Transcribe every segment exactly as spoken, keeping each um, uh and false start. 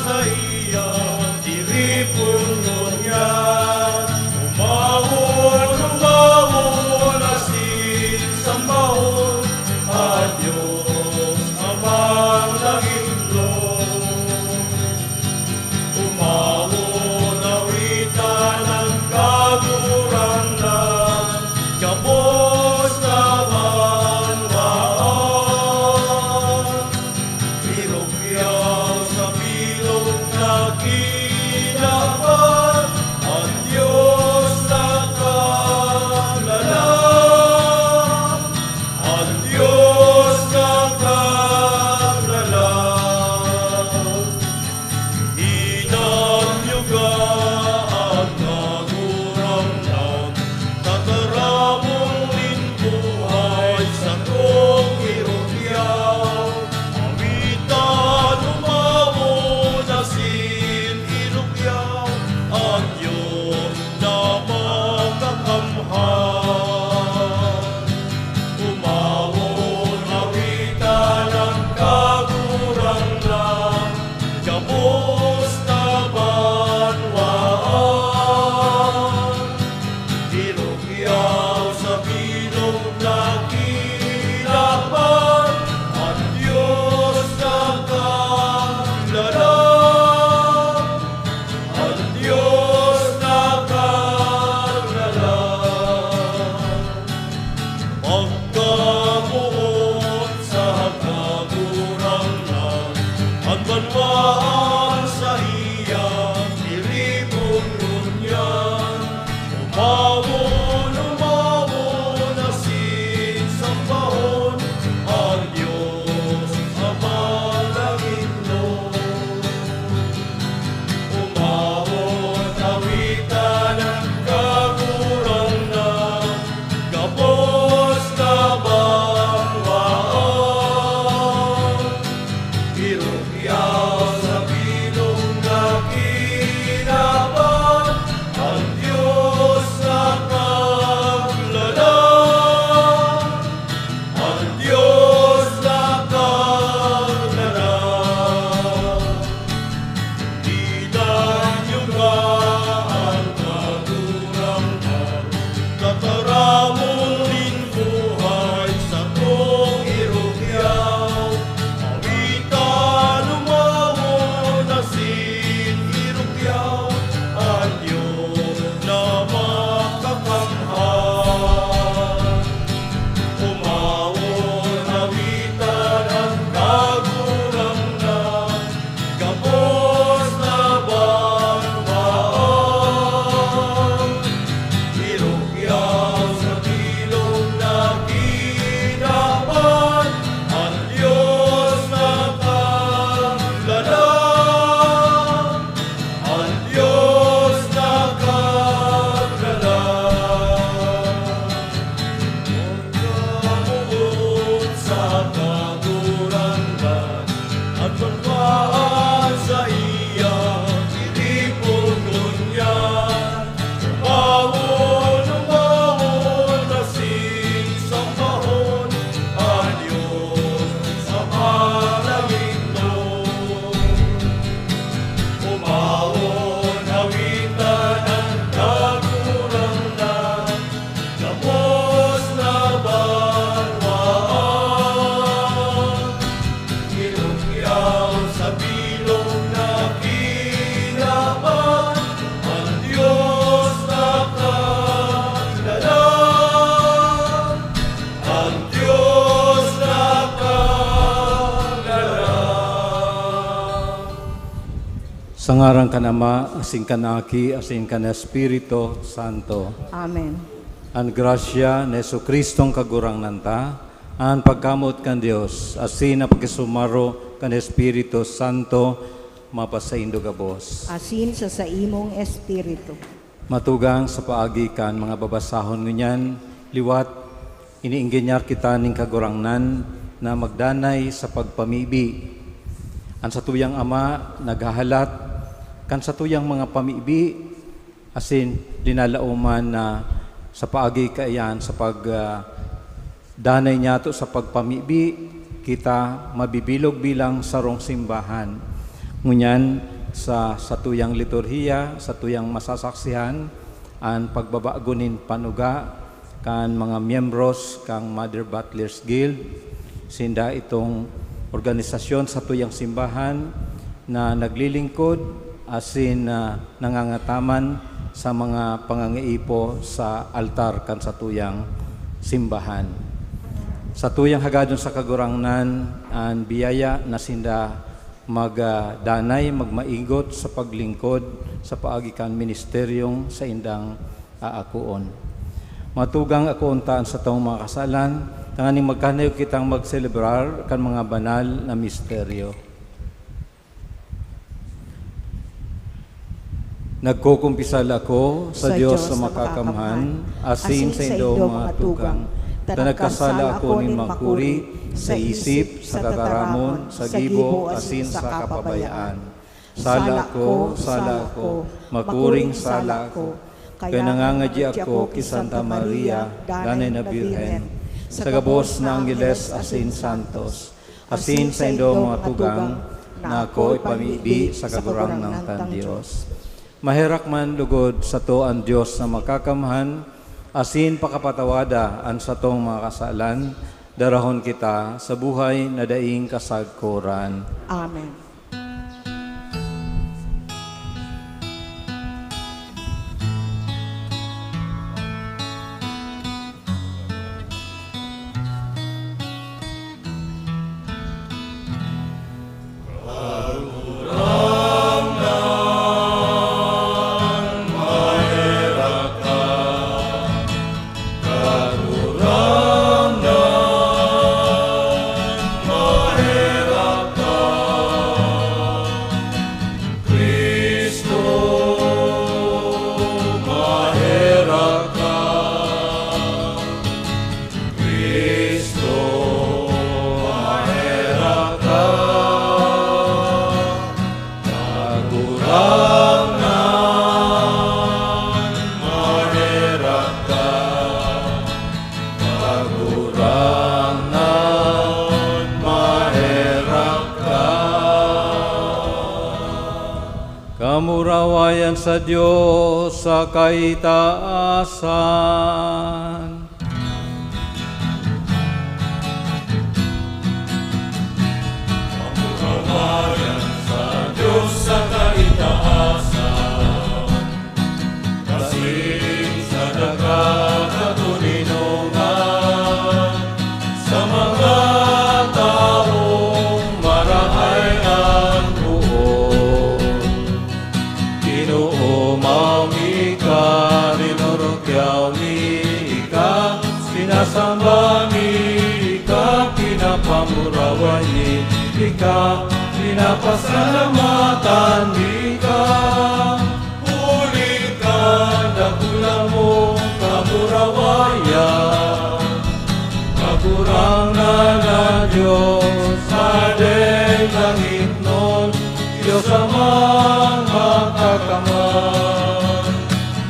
Saiya tiripon ngunyan, umawon, umawon asin sambahon an Dios Amang langitnon. Umawon, awitan an Kagurangnan, gabos na banwaan. Irukyaw sa bilog na kinaban, an Dios na kaglalang, an Dios na kaglalang. Hinanyuga an Kagurangnan, tataramon nin buhay satong irukyaw. Awitan, umawon asin irukyaw an Dios na makakamhan. Umawon, awitan an Kagurangnan, gabos na banwaan. Irukyaw sa bilog na kinaban, an Dios na kaglalang, an Dios na kaglalang. Pagkamoot sa Kagurangnan, an banwaan saiya tiripon ngunyan. Umawon, umawon asin sambahon an Dios Amang langitnon. Umawon, awitan an Kagurangnan, gabos na banwaan. Irukyaw sa bilog na kinaban, an Dios na kaglalang, an Dios na kaglalang. Hinanyuga an Kagurangnan, tataramon nin buhay satong irukyaw. Awitan, umawon asin irukyaw an Dios na makakamhan. Umawon, awitan an Kagurangnan, gabos na banwaan. Irukyaw sa bilog na kinaban, an Dios na kaglalang, an Dios na kaglalang. Pagkamoot sa Kagurangnan, an banwaan saiya tiripon ngunyan. Umawon, umawon asin sambahon an Dios sa mga langitnon. Umawon, awitan an Kagurangnan, gabos na banwaan. Irukyaw sa bilog na kinaban, an Dios na kaglalang, an Dios na kaglalang. Sa ngaran kan Ama, asin kan Aki, asin kan Espiritu Santo. Amen. An grasya ni Jesu-Cristong Kagurangnan ta, an pagkamoot kan Dios, asin an pakisumaro kan Espiritu Santo, mapasaindo gabos. Asin sa saimong espiritu. Matugang sa paagi kan mga babasahon ngunyan, liwat, iniingginyar kita nin Kagurangnan na magdanay sa pagpamibi. An satuyang Ama naghahalat kan satuyang mga pamibi, asin linalaoman na sa paagi kaiyan sa pag, ah, danay niyato sa pagpamibi, kita mabibilog bilang sarong simbahan. Ngunyan, Sa satuyang liturhiya, satuyang masasaksihan an pagbabago nin panuga kan mga miyembros kan Mother Butler's Guild. Sinda itong organisasyon satuyang simbahan na naglilingkod asin, ah, nangangataman sa mga pangangaipo sa altar kan satuyang simbahan. Satuyang hagadon sa Kagurangnan an biyaya na sinda magdanay, magmaigot sa paglingkod sa paagi kan ministeryong saindang aakoon. Mga tugang, akoon ta an satong mga kasalan, tanganing magkanayon kitang magselebrar kan mga banal na misteryo. Nagkukumpisal ako sa Sa Diyos Diyos sa na makakamhan, makakamhan, asin asin sa sa indong indong mga mga tugang, tugang, ta ta nagkasala nagkasala ako ako nin nin makuri makuri sa sa isip, isip, sa sa tataramon, tataramon, sa sa gibo, gibo, asin asin sa sa kapabayaan. kapabayaan. Sala Sala ko, ko, sala sala ko, ko, makuring makuring sala sala ko. ko. Kaya Kaya nangangadya nangangadya ako ako ki ki Santa Santa Maria, Maria, Danay Danay na na Birhen, Birhen, sa sa gabos gabos na na Angeles Angeles asin asin Santos, Santos, asin asin sa sa indong indong mga mga tugang, tugang, na na ako ako ipamibi ipamibi sa sa Kagurangnan Kagurangnan tang tang Dios. Dios. Maherak man lugod sato an Dios na makakamhan, asin pakapatawada an satong mga kasalan, darahon kita sa buhay na daing kasagkoran. Amen. Cristo, maherak ka. Cristo, maherak ka. Kagurangnan, maherak ka. Kagurangnan, maherak ka. Kamurawayan sa Dios sa kaitaasan. Kamurawayan sa Dios sa kaitaasan. Asin sa daga katoninongan, sa mga tawong marahay an poon. Ginoo, mayo mi ika, rinurukyaw mi ika, sinasamba mi ika, pinapamurawayan mi ika, pinapasalamatan mi ika. Huli kan dakula mong kamurawayan, Kagurangnan na Dios, Hadeng langitnon, Dios Amang Makakamhan.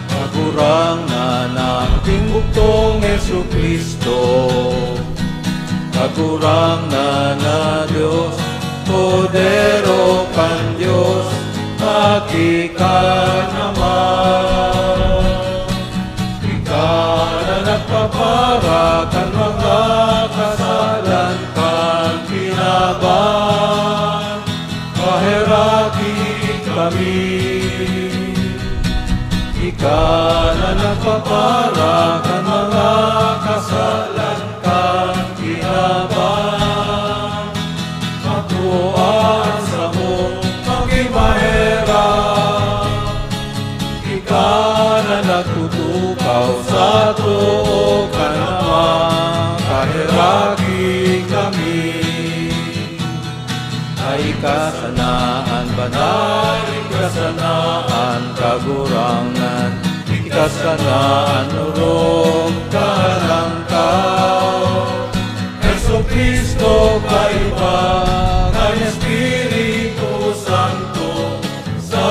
Kagurangnan na Aking Bugtong Jesu-Cristo, Kagurangnan na Dios, Kordero kan Dios, aki kan Ama. Ika na nagpapara kan mga kasalan kan kinaban, paheraki kami. Ika na nagpapara kan mga kasalan kan kinaban, makuha an samong pakimaherak. Ika na nagtutukaw sa too kan Ama, paheraki kami. Ika sana an banal, ika sana an kagurangnan, ika sana an orog kan langkaw. Jesu-Cristo, kaiba kan Espiritu Santo, sa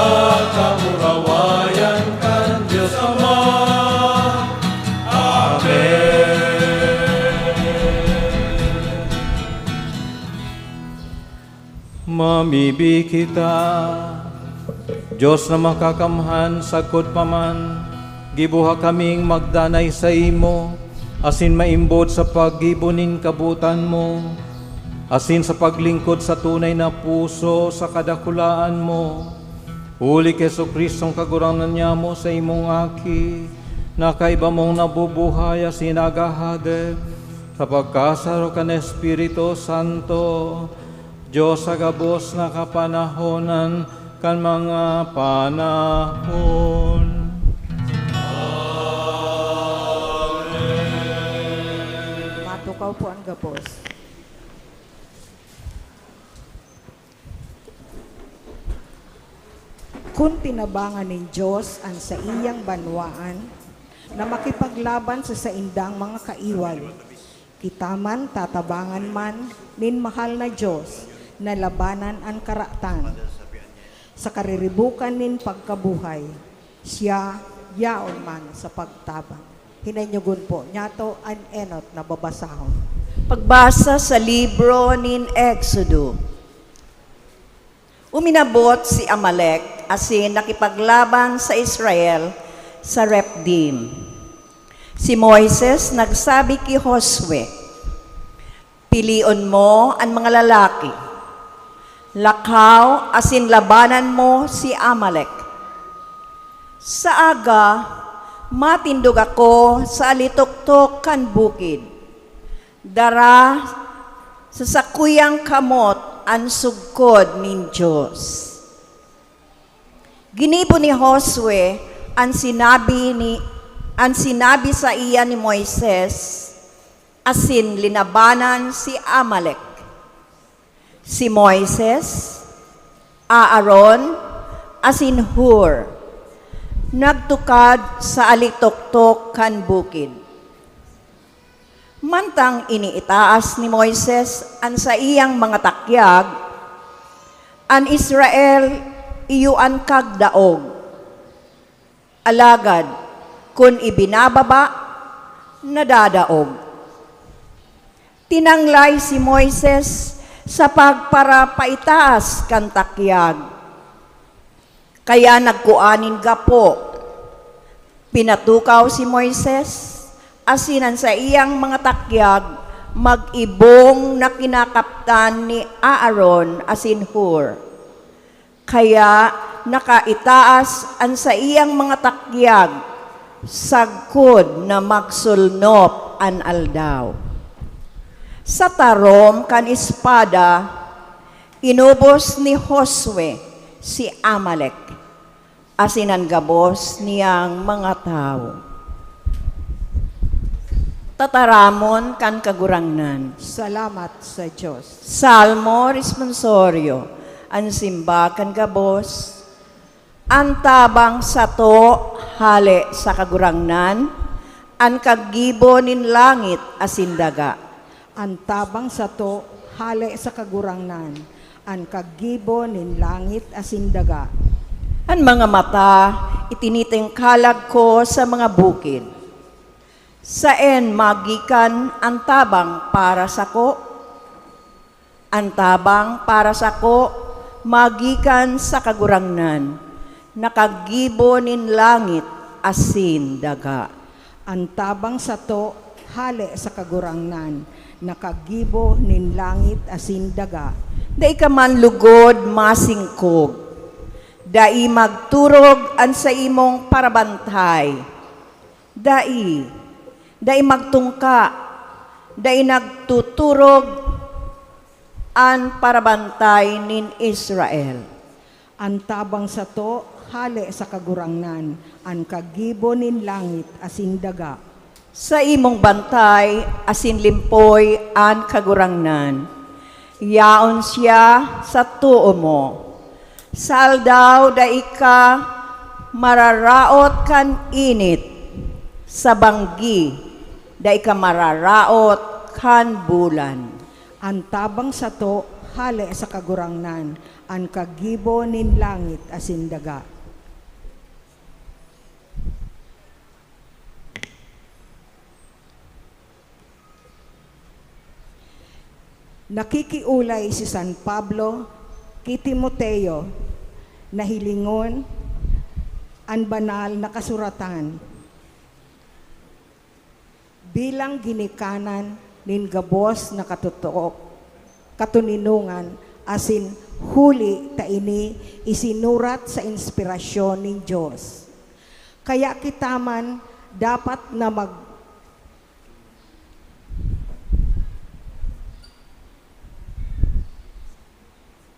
kamurawayan kan Dios Ama. Amen. Mamibi kita. Dios na makakamhan, sagkod pa man, giboha kaming magdanay saimo, asin maimbod sa paggibo nin kabotan mo, asin sa paglingkod sa tunay na puso sa kadakulaan mo. Huli ki Jesu-Cristong Kagurangnan nyamo, saimong Aki, na kaiba mong nabubuhay asin naghahade sa pagkasaro kan Espiritu Santo, Dios sa gabos na kapanahonan kan mga panahon. Matukaw po an gabos. Kun tinabangan nin Dios an saiyang banwaan na makipaglaban sa saindang mga kaiwal, kita man tatabangan man nin mahal na Dios na labanan an karatan. Sa kariribukan nin pagkabuhay, siya yaon man sa pagtabang. Hinanyogon po nyato an enot na babasahon. Pagbasa sa libro nin Exodo. Uminabot si Amalek asin nakipaglaban sa Israel sa Repdim. Si Moises nagsabi ki Josue, "Pilion mo an mga lalaki. Lakaw asin labanan mo si Amalek." Sa aga, matindog ako sa alitoktok kan bukid, dara sa sakuyang kamot an sugkod nin Dios. Ginibo ni Josue an sinabi ni, an sinabi saiya ni Moises, asin linabanan si Amalek. Si Moises, Aaron, asin Hur nagtukad sa alitoktok kan bukid. Mantang iniitaas ni Moises an saiyang mga takyag, an Israel iyo an kagdaog. Alagad kun ibinababa, nadadaog. Tinanglay si Moises sa pagparapaitaas kan takyag, kaya nagkua nin gapo. Pinatukaw si Moises asin an saiyang mga takyag mag-ibong na kinakaptan ni Aaron asin Hur. Kaya nakaitaas an saiyang mga takyag sagkod na magsulnop an aldaw. Sa tarom kan espada, inubos ni Josue si Amalek asin an gabos niyang mga tawo. Tataramon kan Kagurangnan. Salamat sa Dios. Salmo Responsorio. An simba kan gabos. An tabang sato hale sa Kagurangnan, an kaggibo nin langit asin daga. An tabang sato hale sa Kagurangnan, an kaggibo nin langit asin daga. An mga mata itinitengkalag ko sa mga bukid. Saen magikan an tabang para sako? An tabang para sako magikan sa Kagurangnan, na kaggibo nin langit asin daga. An tabang sato hale sa Kagurangnan, na kaggibo nin langit asin daga. Dai ka man lugod masingkog, dai magturog an saimong parabantay. Dai, dai magtungka, dai nagtuturog an parabantay nin Israel. An tabang sato hale sa Kagurangnan, an kaggibo nin langit asin daga. Saimong bantay asin limpoy an Kagurangnan. Yaon siya sa too mo. Sa aldaw dai ka mararaot kan init, sa banggi dai ka mararaot kan bulan. An tabang sato hale sa Kagurangnan, an kaggibo nin langit asin daga. Nakikiolay si San Pablo ki Timoteo Nahilingon an Banal na Kasuratan bilang ginikanan nin gabos na katotoo, katoninongan, asin huli ta ini isinurat sa inspirasyon nin Dios. Kaya kita man dapat na mag-,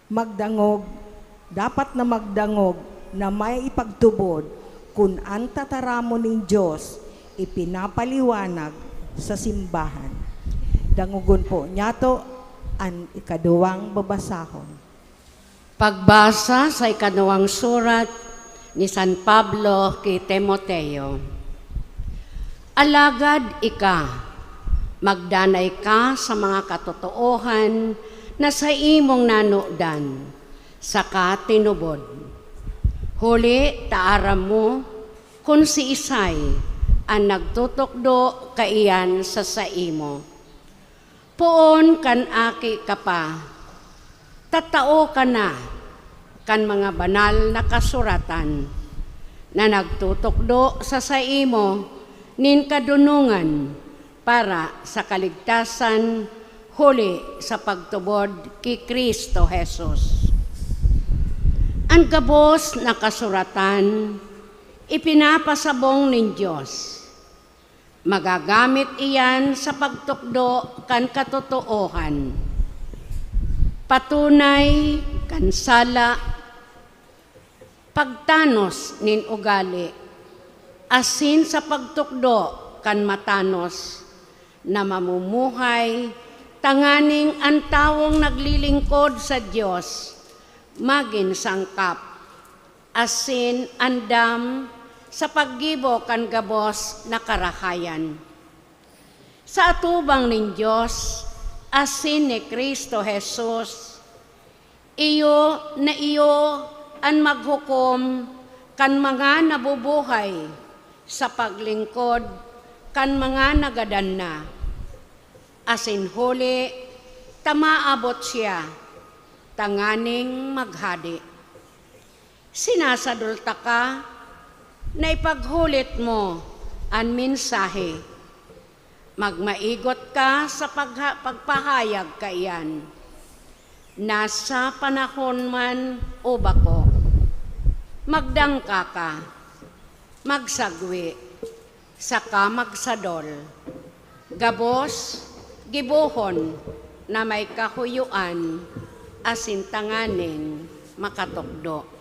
magdangog, dapat na magdangog na may ipagtubod kun an tataramon nin Dios ipinapaliwanag sa simbahan. Dangogon po niyato an ikaduwang babasahon. Pagbasa sa ikaduwang surat ni San Pablo ki Timoteo. Alagad ika, magdanay ka sa mga katotoohan na saimong nanodan saka tinubod. Huli ta aram mo kun siisay an nagtutukdo kaiyan sa saimo. Poon kan aki ka pa, tatao ka na kan mga banal na kasuratan na nagtutukdo sa saimo nin kadonongan para sa kaligtasan huli sa pagtubod ki Cristo Jesus. An gabos na kasuratan ipinapasabong nin Dios. Magagamit iyan sa pagtukdo kan katotoohan, patunay kan sala, pagtanos nin ugali, asin sa pagtukdo kan matanos na mamumuhay, tanganing an tawong naglilingkod sa Dios magin sangkap asin andam sa paggibo kan gabos na karahayan. Sa atubang nin Dios asin ni Cristo Jesus, iyo na iyo an maghukom kan mga nabubuhay sa paglingkod kan mga nagadan na, asin huli ta maabot siya tanganing maghade. Sinasadol taka na ipaghulit mo an mensahe. Magmaigot ka sa pagha-, pagpahayag kaiyan, nasa panahon man o bako. Magdangka ka, magsagwe, saka magsadol. Gabos, gibohon na may kahuyoan asin tanganing makatukdo.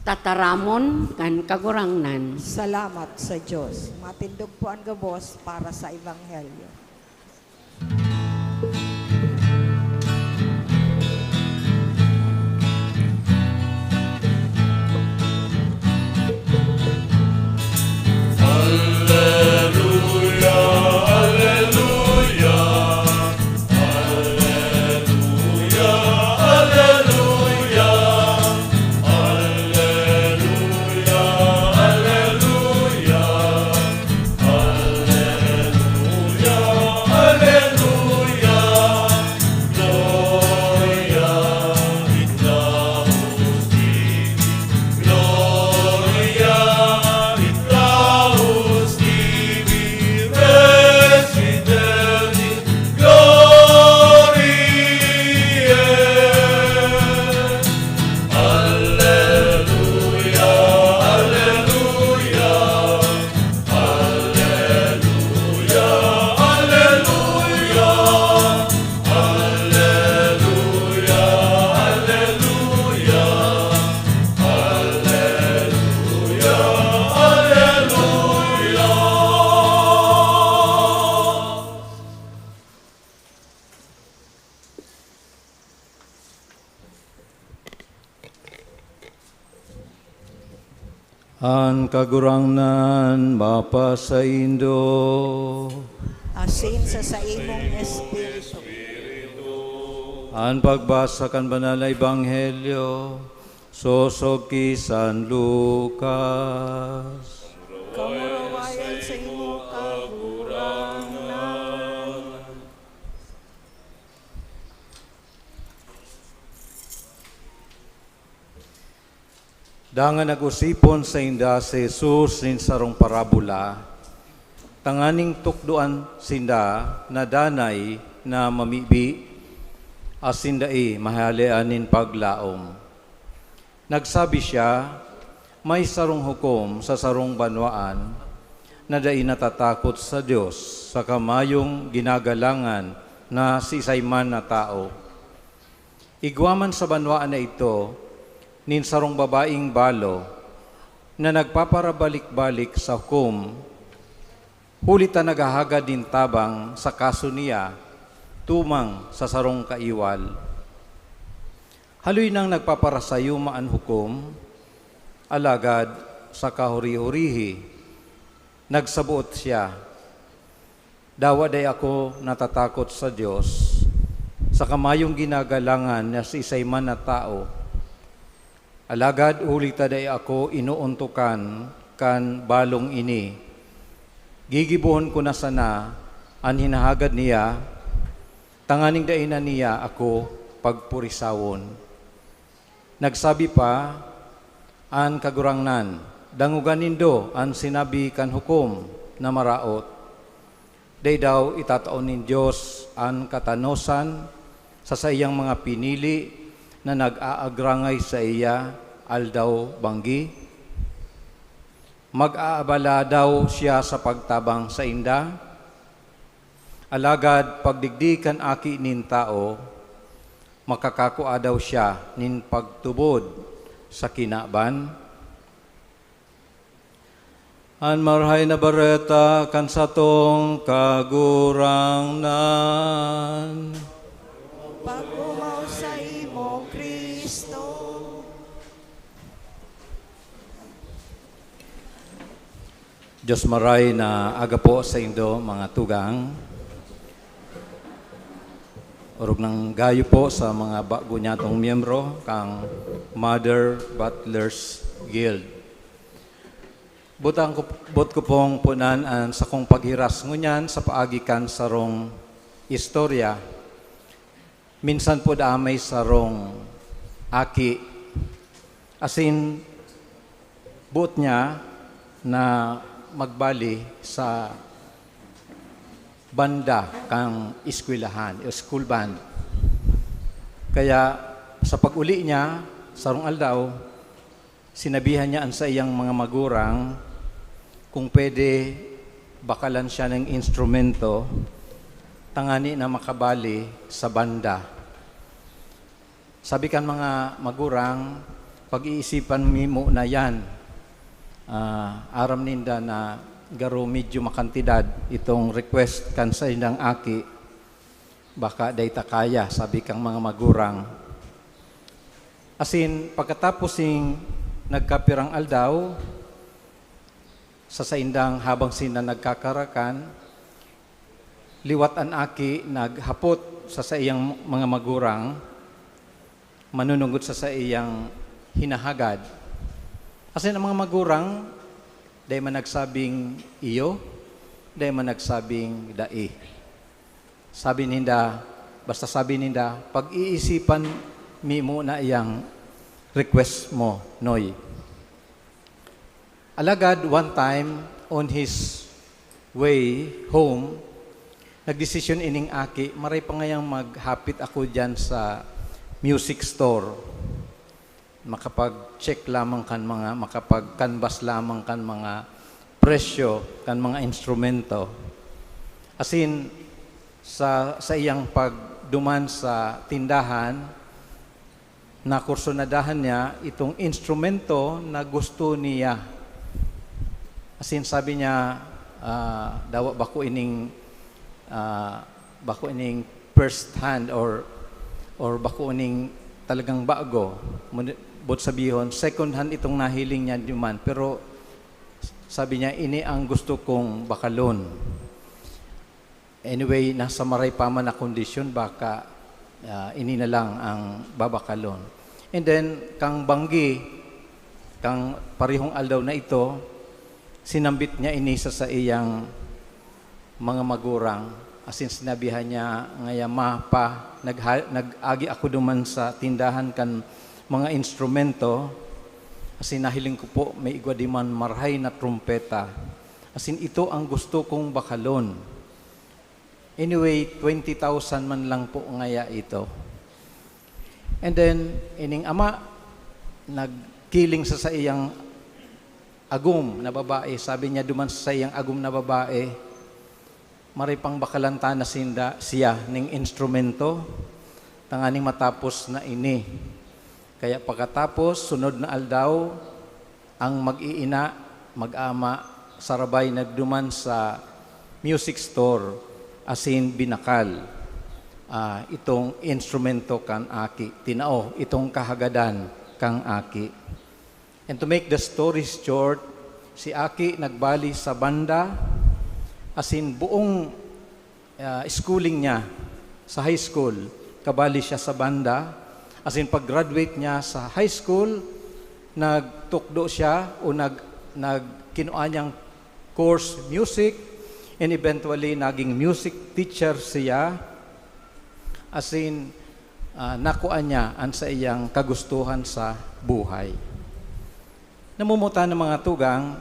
Tataramon kan Kagurangnan. Salamat sa Dios. Matindog po an gabos para sa Ebanghelyo. Aleluya, aleluya, aleluya, aleluya, aleluya, aleluya, aleluya. Gloria in Deus Divi, Gloria in Deus Divi, Res Eterni, Gloria. Aleluya, aleluya. Aleluya, aleluya, aleluya, aleluya, aleluya, aleluya. An Kagurangnan mapasaindo. Asin sa saimong espiritu. An pagbasa kan Banal na Ebanghelyo sosog ki San Lucas. Kamurawayan sa imo, Kagurangnan. Dangan nag-osipon sainda si Jesus nin sarong parabola, tanganing tukdoan sinda na danay na mamibi asin dai mahalean nin paglaom. Nagsabi siya, "May sarong hukom sa sarong banwaan na dai natatakot sa Dios saka mayong ginagalangan na siisay man na tawo." Igwa man sa banwaan na idto nin sarong babaeng balo na nagpaparabalik-balik sa hukom, huli ta naghahagad nin tabang sa kaso niya tumang sa sarong kaiwal. Haloy nang nagpaparasayuma an hukom, alagad sa kahuri-hurihi, nagsaboot siya, "Dawa dai ako natatakot sa Dios, saka mayong ginagalangan na siisay man na tawo. Alagad huli ta dai ako inoontokan kan balong ini, gigibohon ko na sana an hinahagad niya, tanganing dai na niya ako pagpurisawon." Nagsabi pa an Kagurangnan, "Dangoga nindo an sinabi kan hukom na maraot. Dai daw itatao nin Dios an katanosan sa saiyang mga pinili na nag-aagrangay saiya aldaw-banggi? Mag-aabala daw siya sa pagtabang sainda? Alagad pagdigdi kan Aki nin Tawo, makakakua daw siya nin pagtubod sa kinaban?" An Marahay na Bareta kan satong Kagurangnan. Pag-omaw saimo, Cristo. Dios maray na aga po saindo, mga tugang. Orog nang gayo po sa mga bago nyatong miyembro kan Mother Butlers Guild. Butang ko, boot ko pong punan an sakong paghiras ngunyan sa paagi kan sarong istorya. Minsan po daa may sarong aki, asin boot niya na magbali sa banda kan eskwelahan, o school band. Kaya sa pag-uli niya, sarong aldaw, sinabihan niya an saiyang mga magurang kung pwede bakalan siya nin instrumento tangani na makabali sa banda. Sabi kan mga magurang, "Pag-iisipan mi muna yan." Ah, aram ninda na garo medyo makantidad itong request kan saindang aki. "Baka dai ta kaya," sabi kan mga magurang. Asin, pagkatapos ning nagkapirang aldaw, sa saindang habang sinda nagkakarakan, liwat an aki naghapot sa saiyang mga magurang, manunungod sa saiyang hinahagad. Asin an mga magurang, dai man nagsabing iyo, dai man nagsabing dai. Sabi ninda, basta sabi ninda, "Pag-iisipan mi muna yang request mo, Noy." Alagad one time, on his way home, nagdesisyon ining aki, "Maray pa ngayang maghapit ako diyan sa music store. Makapag-check lamang kan mga, makapag-canvas lamang kan mga presyo kan mga instrumento." Asin, sa, sa iyang pagduman sa tindahan, nakursunadahan niya itong instrumento na gusto niya. Asin sabi niya, ah, "Dawa bako ining, ah, bako ining first hand or, or bako ining talagang bago." Muni-, boot sabihon, second hand itong nahiling niya duman. Pero sabi niya, "Ini ang gusto kong bakalon." Anyway, nasa maray pa man na kondisyon, baka, ah, ini na lang ang babakalon. And then, kan banggi, kan parehong aldaw na ito, sinambit niya ini sa saiyang mga magurang. Asin sinabihan niya, "Ngaya, ma, pa, nagha-, nag-agi ako duman sa tindahan kan mga instrumento, Asin nahiling ko po, may igwa diman marahay na trumpeta. Asin ito ang gusto kong bakalon. Anyway, twenty thousand man lang po ngaya ito. And then, ining ama, nagkiling sa saiyang agom na babae. Sabi niya duman sa saiyang agom na babae, "Maray pang bakalan ta na sinda, siya ning instrumento, tanganing matapos na ini." Kaya pagkatapos, sunod na aldaw, ang mag-iina, mag-ama, sarabay nagduman sa music store, asin binakal, ah, itong instrumento kan aki, tinao itong kahagadan kang aki. And to make the story short, si aki nagbali sa banda, asin buong, ah, schooling niya sa high school, kabali siya sa banda. Asin pag-graduate niya sa high school, nagtukdo siya o nag-, nagkinua niyang course music, and eventually naging music teacher siya. Asin, ah, nakua niya an saiyang kagustuhan sa buhay. Namumutan ng mga tugang,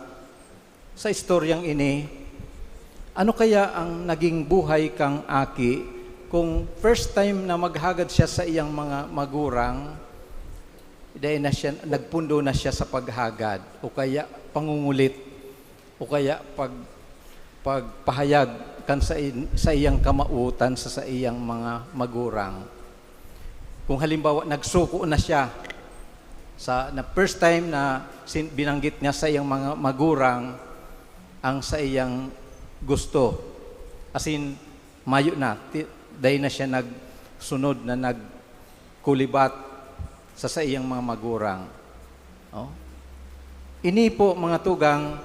sa istoryang ini, ano kaya ang naging buhay kang aki kung first time na maghagad siya sa iyang mga magurang, dai na siya, nagpundo na siya sa paghagad o kaya pangungulit o kaya pag-, pagpahayag kan sa, sa iyang kamawotan sa, sa iyang mga magurang? Kung halimbawa, nagsuko na siya sa, na first time na sin-, binanggit niya sa iyang mga magurang ang sa iyang gusto. Asin, mayo na, ti-, dai na siya nagsunod na nagkulibat sa saiyang mga magurang. Oh? Ini po, mga tugang,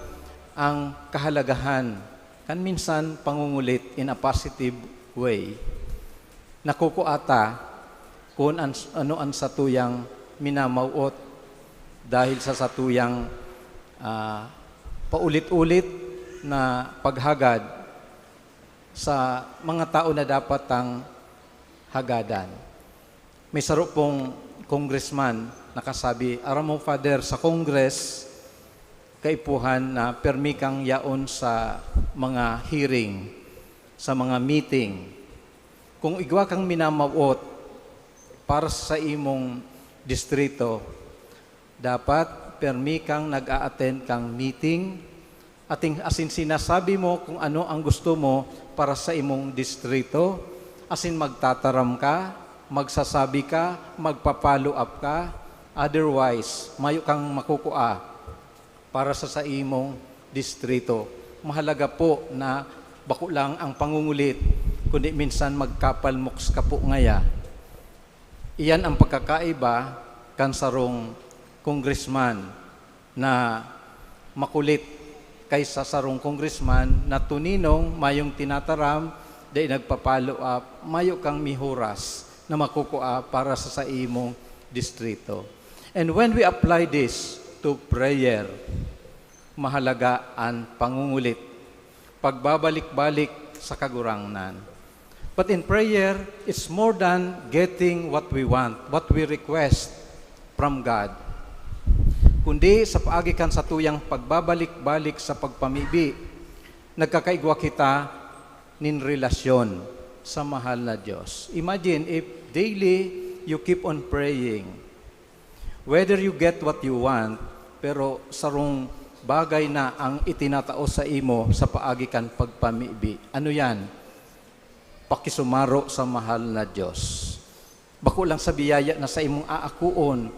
ang kahalagahan kan minsan pangungulit in a positive way. Nakukua ta kun an-, ano an satuyang minamawot dahil sa satuyang, ah, paulit-ulit na paghagad sa mga tao na dapat tang hagadan. May saro pong congressman nakasabi, "Aram mo, Father, sa Congress, kaipuhan na permi kang yaon sa mga hearing, sa mga meeting. Kung igwa kang minamawot para sa imong distrito, dapat permi kang nag-a-attend kang meeting, ating, asin sinasabi mo kung ano ang gusto mo para sa imong distrito, asin magtataram ka, magsasabi ka, magpa-follow up ka. Otherwise, mayo kang makukua para sa saimong distrito." Mahalaga po na bako lang ang pangungulit, kundi minsan magkapalmoks ka po ngaya. Iyan ang pagkakaiba kan sarong congressman na makulit kaysa sarong congressman na tuninong, mayong tinataram, dai nagpa-follow up, mayo kang mihuras na makukua para sa saimong distrito. And when we apply this to prayer, mahalaga an pangungulit, pagbabalik-balik sa Kagurangnan. But in prayer, it's more than getting what we want, what we request from God. Kundi sa paagi kan satuyang pagbabalik-balik sa pagpamibi, nagkakaigwa kita nin relasyon sa mahal na Dios. Imagine if daily you keep on praying, whether you get what you want, pero sarong bagay na ang itinatao sa imo sa paagi kan pagpamibi. Ano yan? Pakisumaro sa mahal na Dios. Bako lang sa biyaya na sa imong aakuon,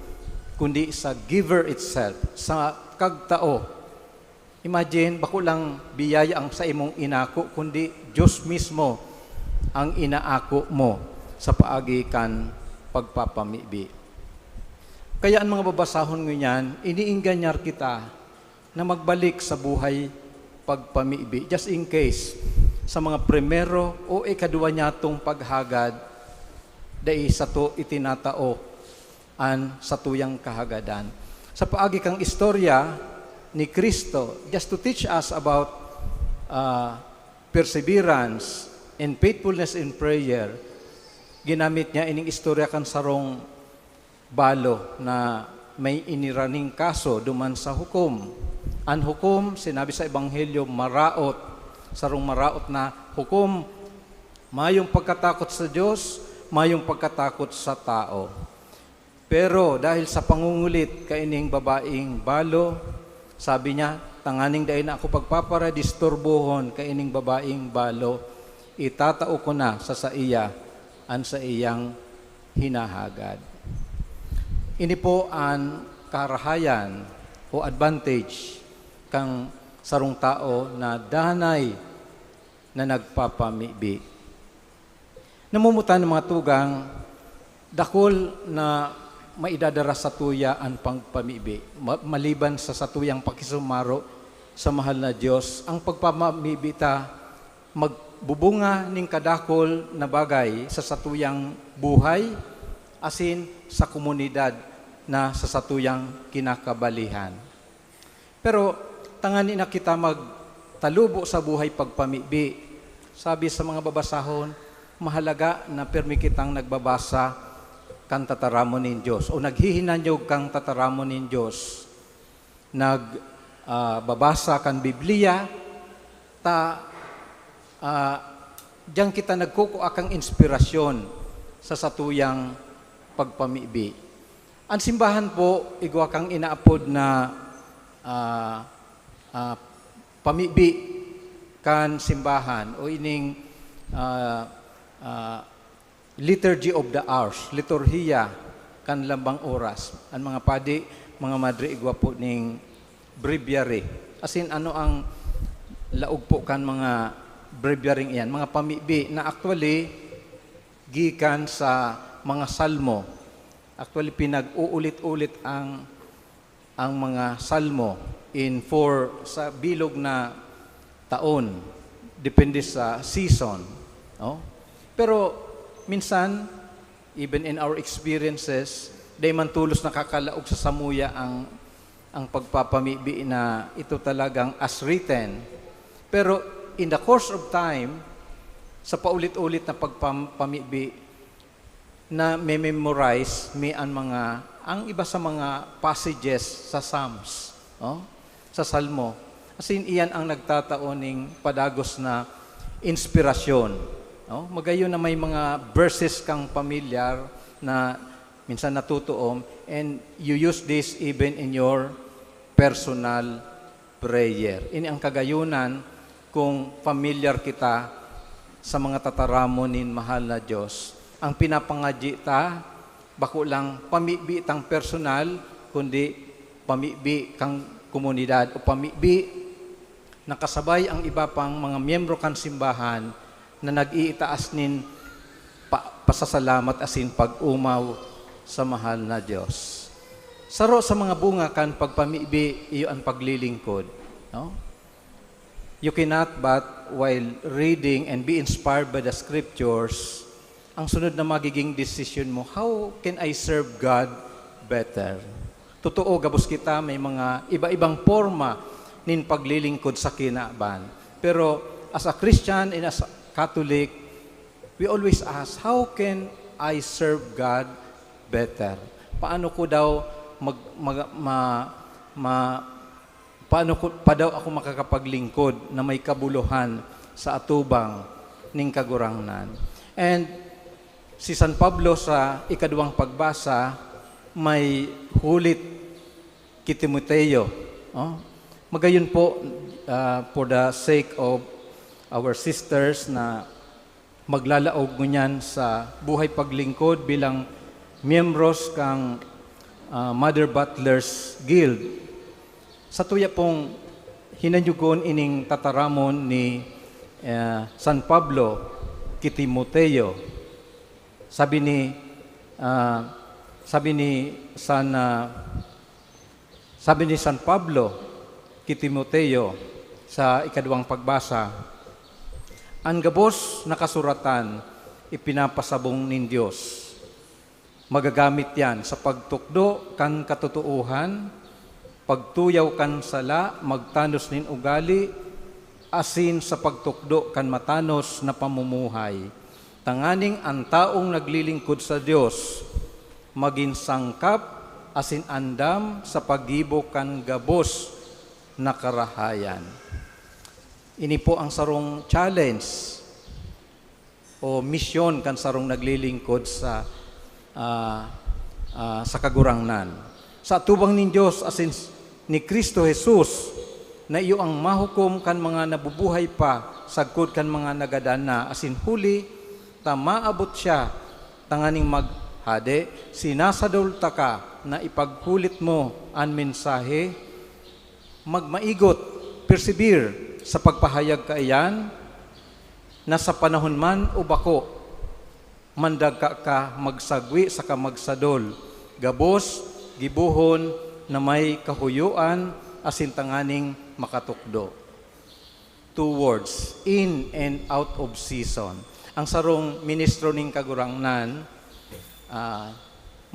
kundi sa giver itself, sa kagtao. Imagine, bako lang biyaya ang sa imong inako, kundi Dios mismo ang inaako mo sa paagi kan pagpapamibi. Kaya an mga babasahon ngunyan, iniingganyar kita na magbalik sa buhay pagpamibi. Just in case, sa mga primero o ikaduwa niyatong paghagad, dai sato itinatao an satuyang kahagadan. Sa paagi kang istorya ni Cristo, just to teach us about, ah, perseverance and faithfulness in prayer, ginamit niya ining istorya kan sarong balo na may iniraning kaso duman sa hukom. An hukom, sinabi sa Ebanghelyo, maraot, sarong maraot na hukom, mayong pagkatakot sa Dios, mayong pagkatakot sa tao. Pero dahil sa pangungulit kaining babaeng balo, sabi niya, "Tanganing dai na ako pagpaparadisturbohon kaining babaeng balo, itatao ko na sa saiya an saiyang hinahagad." Ini po an karahayan o advantage kan sarong tao na danay na nagpapamibi. Namumutan ng mga tugang, dakul na maidadara sa tuya an pagpamibi. Ma-, maliban sa satuyang pakisumaro sa mahal na Dios, ang pagpamamibi ta magbubunga ning kadakul na bagay sa satuyang buhay, asin sa komunidad na sa satuyang kinakabalihan. Pero tanganing kita magtalubo sa buhay pagpamibi. Sabi sa mga babasahon, mahalaga na pirmi kitang nagbabasa kan tataramon nin Dios o naghihinanyog kan tataramon nin Dios. Nag, ah, babasa kan Biblia, ta, ah, diyan kita nagkukua kan inspirasyon sa satuyang pagpamibi. An simbahan po, igwa kang inaapod na, ah, ah, pamibi kan simbahan o ining, ah, ah, Liturgy of the Hours, liturhiya kan lambang oras. An mga padi, mga madre, igwa po ning breviary. As in, ano ang laog po kan mga breviary iyan? Mga pamibi na actually gikan sa mga salmo. Actually, pinag-uulit-ulit ang, ang mga salmo in four sa bilog na taon, depende sa season, no? Pero minsan, even in our experiences, dai man tolos nakakalaog sa samuya ang, ang pagpapamibi na ito talagang as written. Pero in the course of time, sa paulit-ulit na pagpam-, pamibi, na-memorize mi an mga, ang iba sa mga passages sa Psalms, no? Sa Salmo. As in, iyan ang nagtatao ning padagos na inspirasyon, no? Magayon na may mga verses kang pamilyar na minsan natutuom, and you use this even in your personal prayer. Ini ang kagayunan kung pamilyar kita sa mga tataramon nin mahal na Dios. Ang pinapangadyi ta, bako lang pamibi tang personal, kundi pamibi kang komunidad o pamibi na kasabay ang iba pang mga miyembro kan simbahan na nag-iitaas nin pa-, pasasalamat asin pag-omaw sa mahal na Dios. Saro sa mga bunga kan pagpamibi iyo an paglilingkod, no? You cannot but, while reading and be inspired by the scriptures, ang sunod na magiging desisyon mo, "How can I serve God better?" Totoo, gabos kita may mga iba-ibang porma nin paglilingkod sa kinaban. Pero as a Christian and as a Catholic, we always ask, "How can I serve God better?" Paano ko daw mag-, mag-, ma-, ma-, paano ko, pa daw ako makakapaglingkod na may kabuluhan sa atubang ning Kagurangnan? And si San Pablo sa ikaduwang pagbasa, may hulit ki Timoteo, no? Magayon po, ah, for the sake of our sisters na maglalaog ngunyan sa buhay paglingkod bilang miyembros kan, ah, Mother Butlers Guild. Sa tuya pong hinanyugon ining tataramon ni, ah, San Pablo ki Timoteo. Sabi ni, ah, sabi ni San, ah, sabi ni San Pablo ki Timoteo sa ikaduwang pagbasa, "An gabos na kasuratan ipinapasabong nin Dios. Magagamit yan sa pagtukdo kan katotoohan, pagtuyaw kan sala, magtanos nin ugali, asin sa pagtukdo kan matanos na pamumuhay, tanganing an taong naglilingkod sa Dios magin sangkap asin andam sa paggibo kan gabos na karahayan. Ini po ang sarong challenge o misyon kan sarong naglilingkod sa, ah, ah, sa Kagurangnan. Sa atubang nin Dios asin s-, ni Cristo Jesus, na iyo ang mahukom kan mga nabubuhay pa sagkod kan mga nagadan na, asin huli ta maabot siya tanganing maghade, sinasadol taka na ipaghulit mo an mensahe. Magmaigot, persevere, sa pagpahayag kaiyan, na sa panahon man o bako, mandagka ka magsagwi saka magsadol, gabos, gibohon na may kahuyoan asin tanganing makatukdo. Two words, in and out of season. Ang sarong ministro nin Kagurangnan, ah,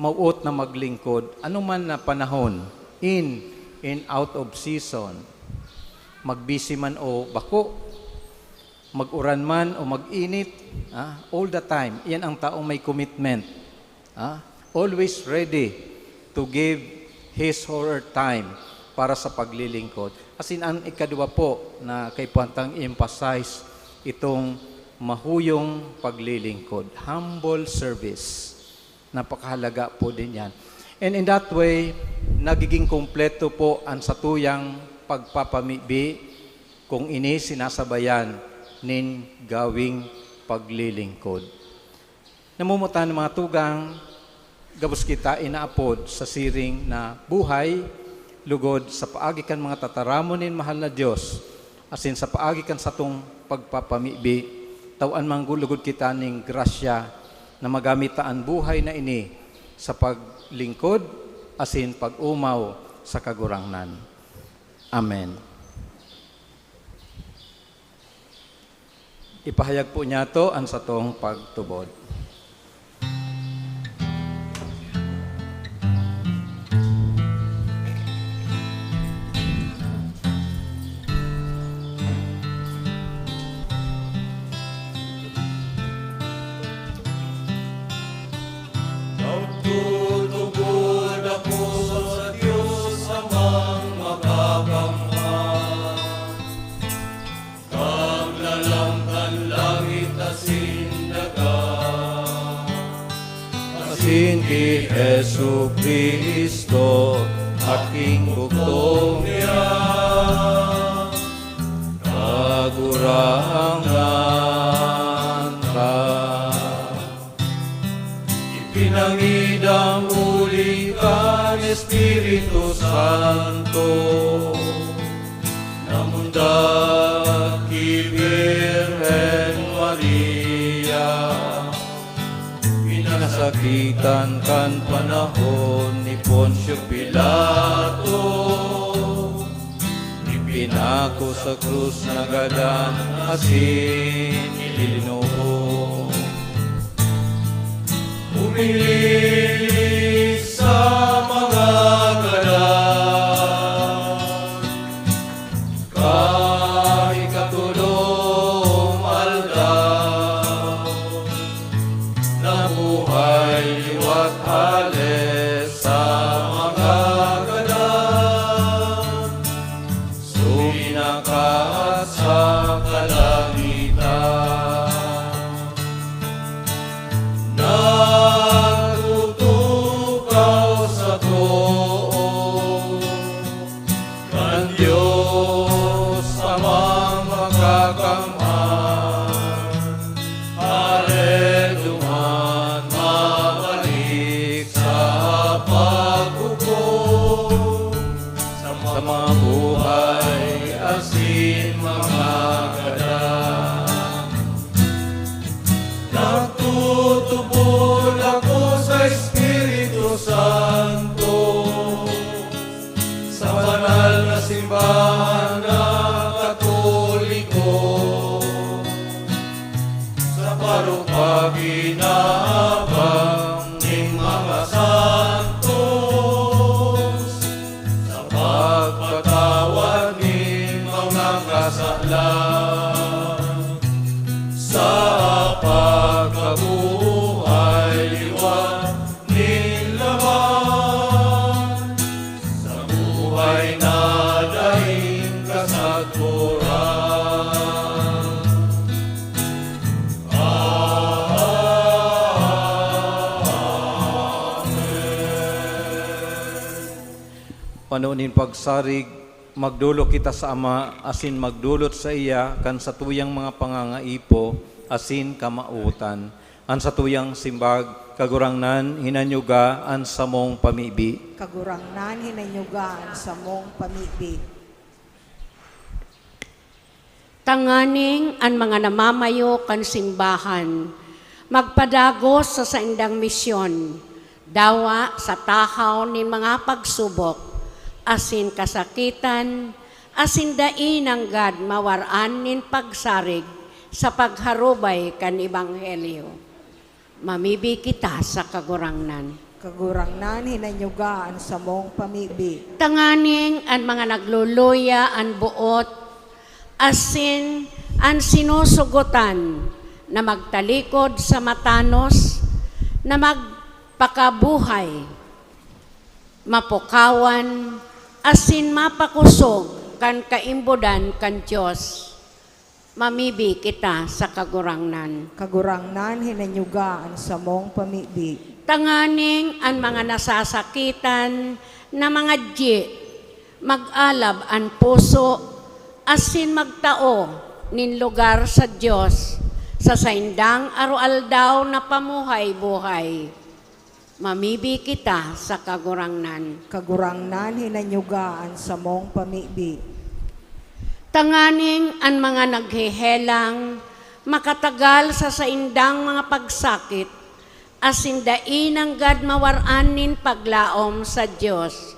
mawot na maglingkod, ano man na panahon, in and out of season, magbisi man o bako, mag-uran man o mag-init, ah, all the time. Iyan ang taong may commitment. Ah, always ready to give his or her time para sa paglilingkod. Asin ang ikadwa po na kaipuhan tang i-emphasize, itong mahuyong paglilingkod, humble service. Napakahalaga po din yan. And in that way, nagiging kompleto po ang satuyang pagpapamibi kung ini sinasabayan nin gawing paglilingkod. Namumutan, mga tugang, gabos kita inaapod sa siring na buhay, lugod sa paagi kan mga tataramon nin mahal na Dios, asin sa paagi kan satong pagpapamibi, tawan man lugod kita nin grasya na magamit ta an buhay na ini sa paglingkod asin pag-omaw sa Kagurangnan. Amen. Ipahayag po niyato an satong pagtubod. Nagtutubod ako sa Dios Amang Makakamhan, Kaglalang kan langit asin daga, asin ki Jesu-Cristo, Aking bugtong niya, Kagurangnan ka. Ipinangidam huli kan Espiritu Santo, namundag ki Birhen Maria, pinasakitan kan panahon ni Poncio Pilato, ipinako sa krus, nagadan asin ilinubo. Humiling sa mga gadan, kan ikatolong aldaw, nabuhay liwat hale sa mga gadan, suminakat sa kalangitan. Nagtutukaw sa too kan Dios Amang Makakamhan, hale duman mabalik sa paghukom sa mga buhay asin mga gadan. Nagtutubod ako sa Espiritu Santo, sa banal na simbahan na Katoliko, sa parupaginabang nin mga santos, sa pagpatawad nin mga kasalan, sa pagkabuhay liwat nin laman. Pano nin pagsarig, magdolok kita sa Ama asin magdolot saiya kan satuyang mga pangangaipo asin kamawotan. An satuyang simbag, Kagurangnan, hinanyuga an samong pamibi. Kagurangnan, hinanyuga an samong pamibi. Tanganing an mga namamayo kan simbahan magpadagos sa saindang misyon, dawa sa tahaw nin mga pagsubok asin kasakitan, asin dai nanggad mawaran nin pagsarig sa pagharubay kan ebanghelyo. Mamibi kita sa Kagurangnan. Kagurangnan, hinanyuga an samong pamibi. Tanganing an mga nagluluya an boot asin an sinusugotan na magtalikod sa matanos na magpakabuhay, mapukawan, asin mapakosog kan kaimbodan kan Dios. Mamibi kita sa Kagurangnan. Kagurangnan, hinanyuga an samong pamibi. Tanganing an mga nasasakitan na mga dye, mag-alab an puso, asin magtao nin lugar sa Dios sa saindang aroaldaw na pamuhay-buhay. Mamibi kita sa Kagurangnan. Kagurangnan, hinanyuga an samong pamibi. Tanganing an mga naghehelang makatagal sa saindang mga pagsakit, asin dai nanggad mawaran nin paglaom sa Dios.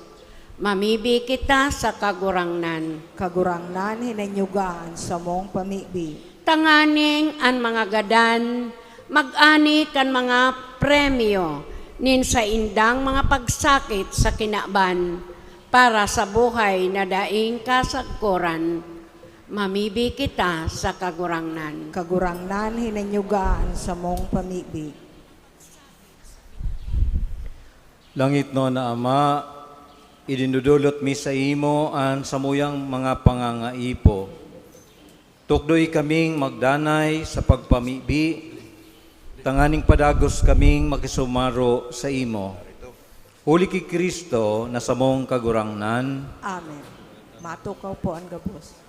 Mamibi kita sa Kagurangnan. Kagurangnan, hinanyuga an samong pamibi. Tanganing an mga gadan mag-ani kan mga premyo nin saindang mga pagsakit sa kinaban para sa buhay na daing kasagkoran. Mamibi kita sa Kagurangnan. Kagurangnan, hinanyuga an samong pamibi. Langitnon na Ama, idinudulot mi saimo an samuyang mga pangangaipo. Tukdoy kaming magdanay sa pagpamibi, tanganing padagos kaming makisumaro saimo. Huli ki Cristo na samong Kagurangnan. Amen. Matukaw po an gabos.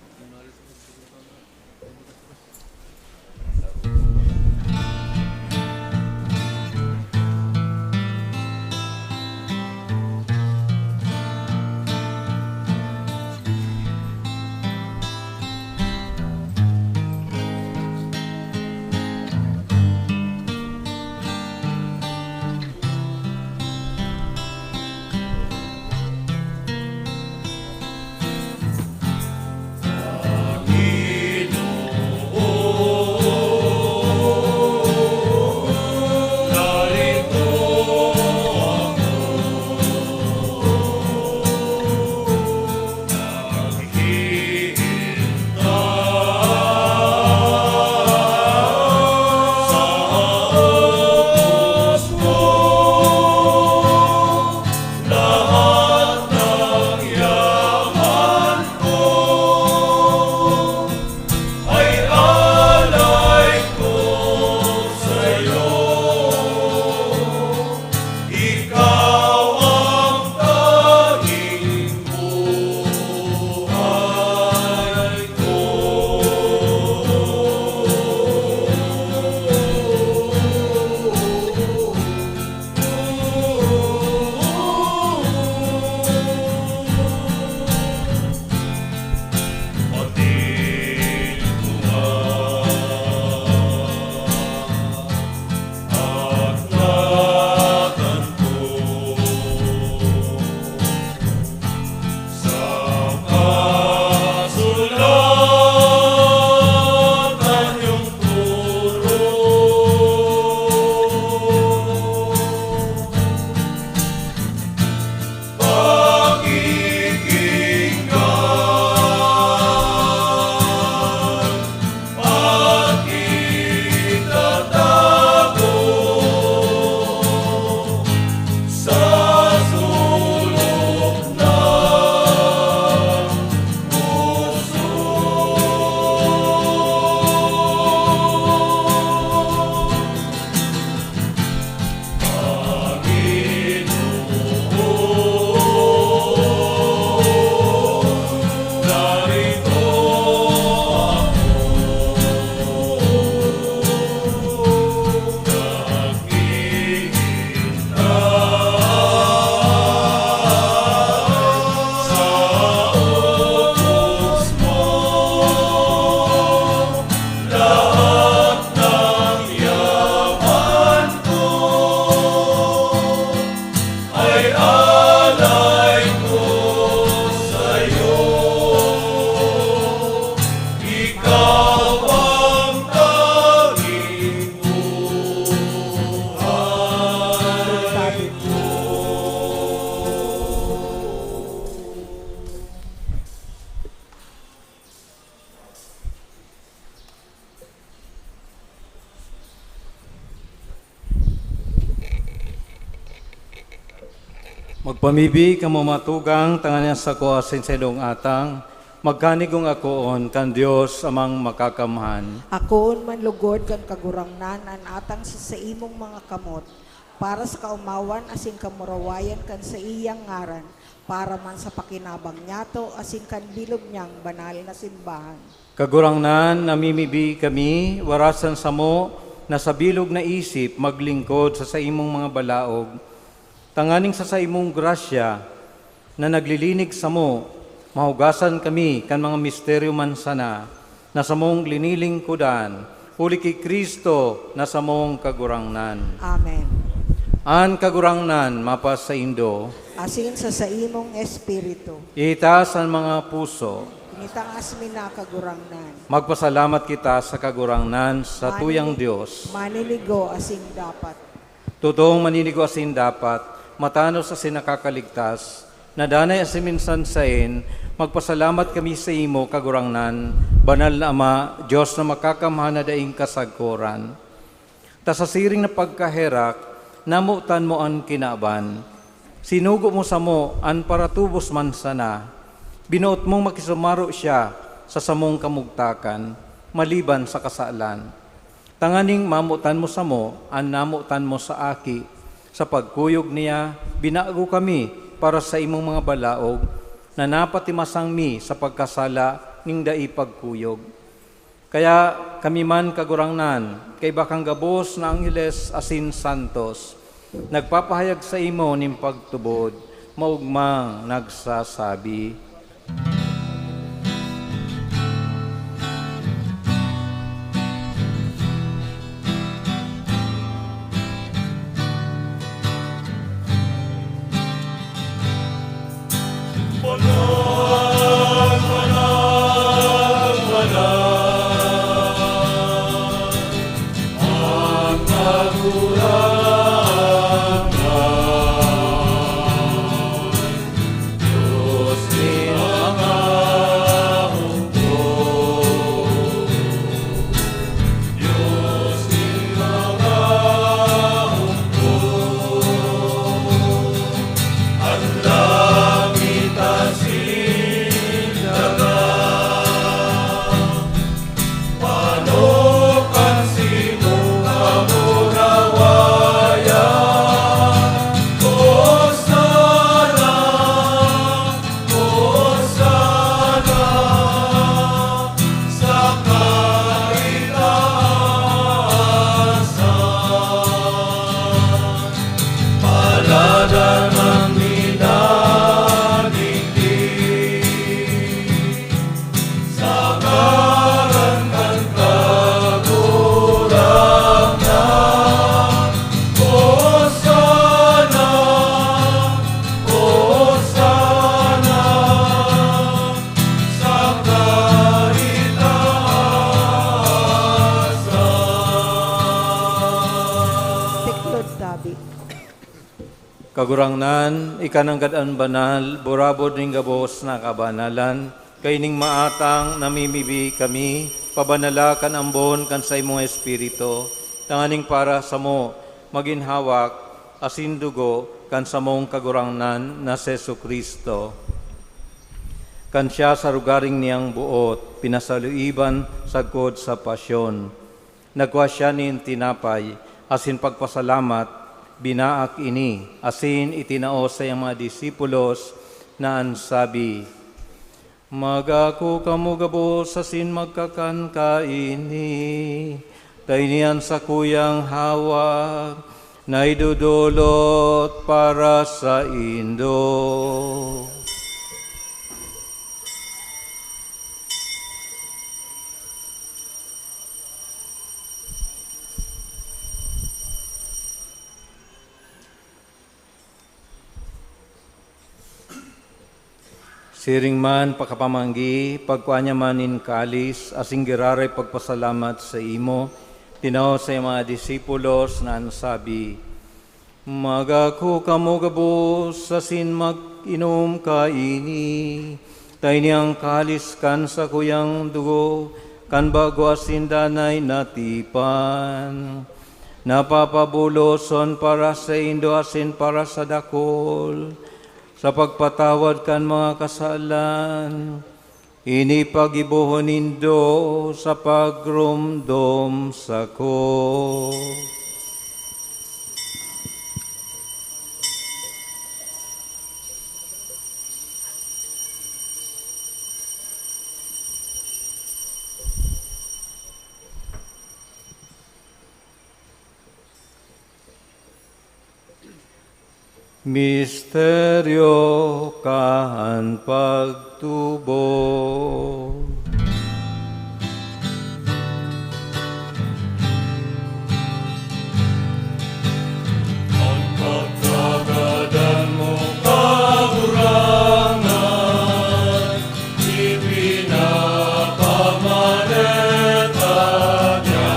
Magpamibi kamo, mga tugang, tanganing an sako asin saindong atang magkanigong akoon kan Dios Amang Makakamhan. Akoon man lugod kan Kagurangnan an atang sa saimong mga kamot, para sa kaomawan asin kamurawayan kan saiyang ngaran, para man sa pakinabang niyato asin kan bilog niyang banal na simbahan. Kagurangnan, namimibi kami, warasan samo na sa bilog na isip maglingkod sa saimong mga balaog, tanganing sa saimong grasya na naglilinig samo, mahugasan kami kan mga misteryo man sana na samong linilingkodan, huli ki Cristo na samong Kagurangnan. Amen. An Kagurangnan mapasaindo. Asin sa saimong espiritu. Itaas an mga puso. Initangas mi na, Kagurangnan. Magpasalamat kita sa Kagurangnan, sa Manini-, tuyang Dios. Maninigo asin dapat. Totoong maninigo asin dapat, matanos asin nakakaligtas, na danay asin minsan saen, magpasalamat kami saimo, Kagurangnan, Banal na Ama, Dios na makakamhan na daing kasagkoran. Ta sa siring na pagkaherak, namotan mo an kinaban. Sinugo mo samo an paratubos man sana. Binoot mong makisumaro siya sa samong kamugtakan, maliban sa kasalan. Tanganing mamotan mo samo an namotan mo sa Aki. Sa pagkuyog niya, binago kami para sa imong mga balaog, na napatimasang mi sa pagkasala ning dai pagkuyog. Kaya kami man, Kagurangnan, kaiba kan gabos na angheles asin santos, nagpapahayag saimo nin pagtubod, maogmang nagsasabi, Tiklod tabi. Kagurangnan, ika nanggad an banal, burabod nin gabos na kabanalan. Kaining maatang namimibi kami, pabanala kan ambon kan saimong Espiritu, tanganing para samo magin hawak asin dugo kan samong Kagurangnan na si Jesu-Cristo. Kan siya sa rogaring niyang boot, pinasaluiban sagkod sa pasyon, nagkua siya nin tinapay, asin pagpasalamat, binaak ini, asin itinao sa iyang mga disipulos na an sabi, "Mag-ako kamo gabos asin magkakan kaini, ta ini an sakuyang hawak na idodolot para saindo." Siring man pakapamanggi, pagkua niya man nin kalis, asin giraray pagpasalamat sa imo, tinao sa mga disipulos na an sabi, "Mag-ako kamo gabos asin mag-inom kaini, ta ini an kalis kan sakuyang dugo kan bago asin danay na tipan, na papabuloson para saindo asin para sa dakul, Sa pagpatawad kan mga kasalan, ini paggibohon nindo sa pagromdom sako. Misteryo kan pagtubo. An pagkagadan mo, Kagurangnan, ipinapamaneta niya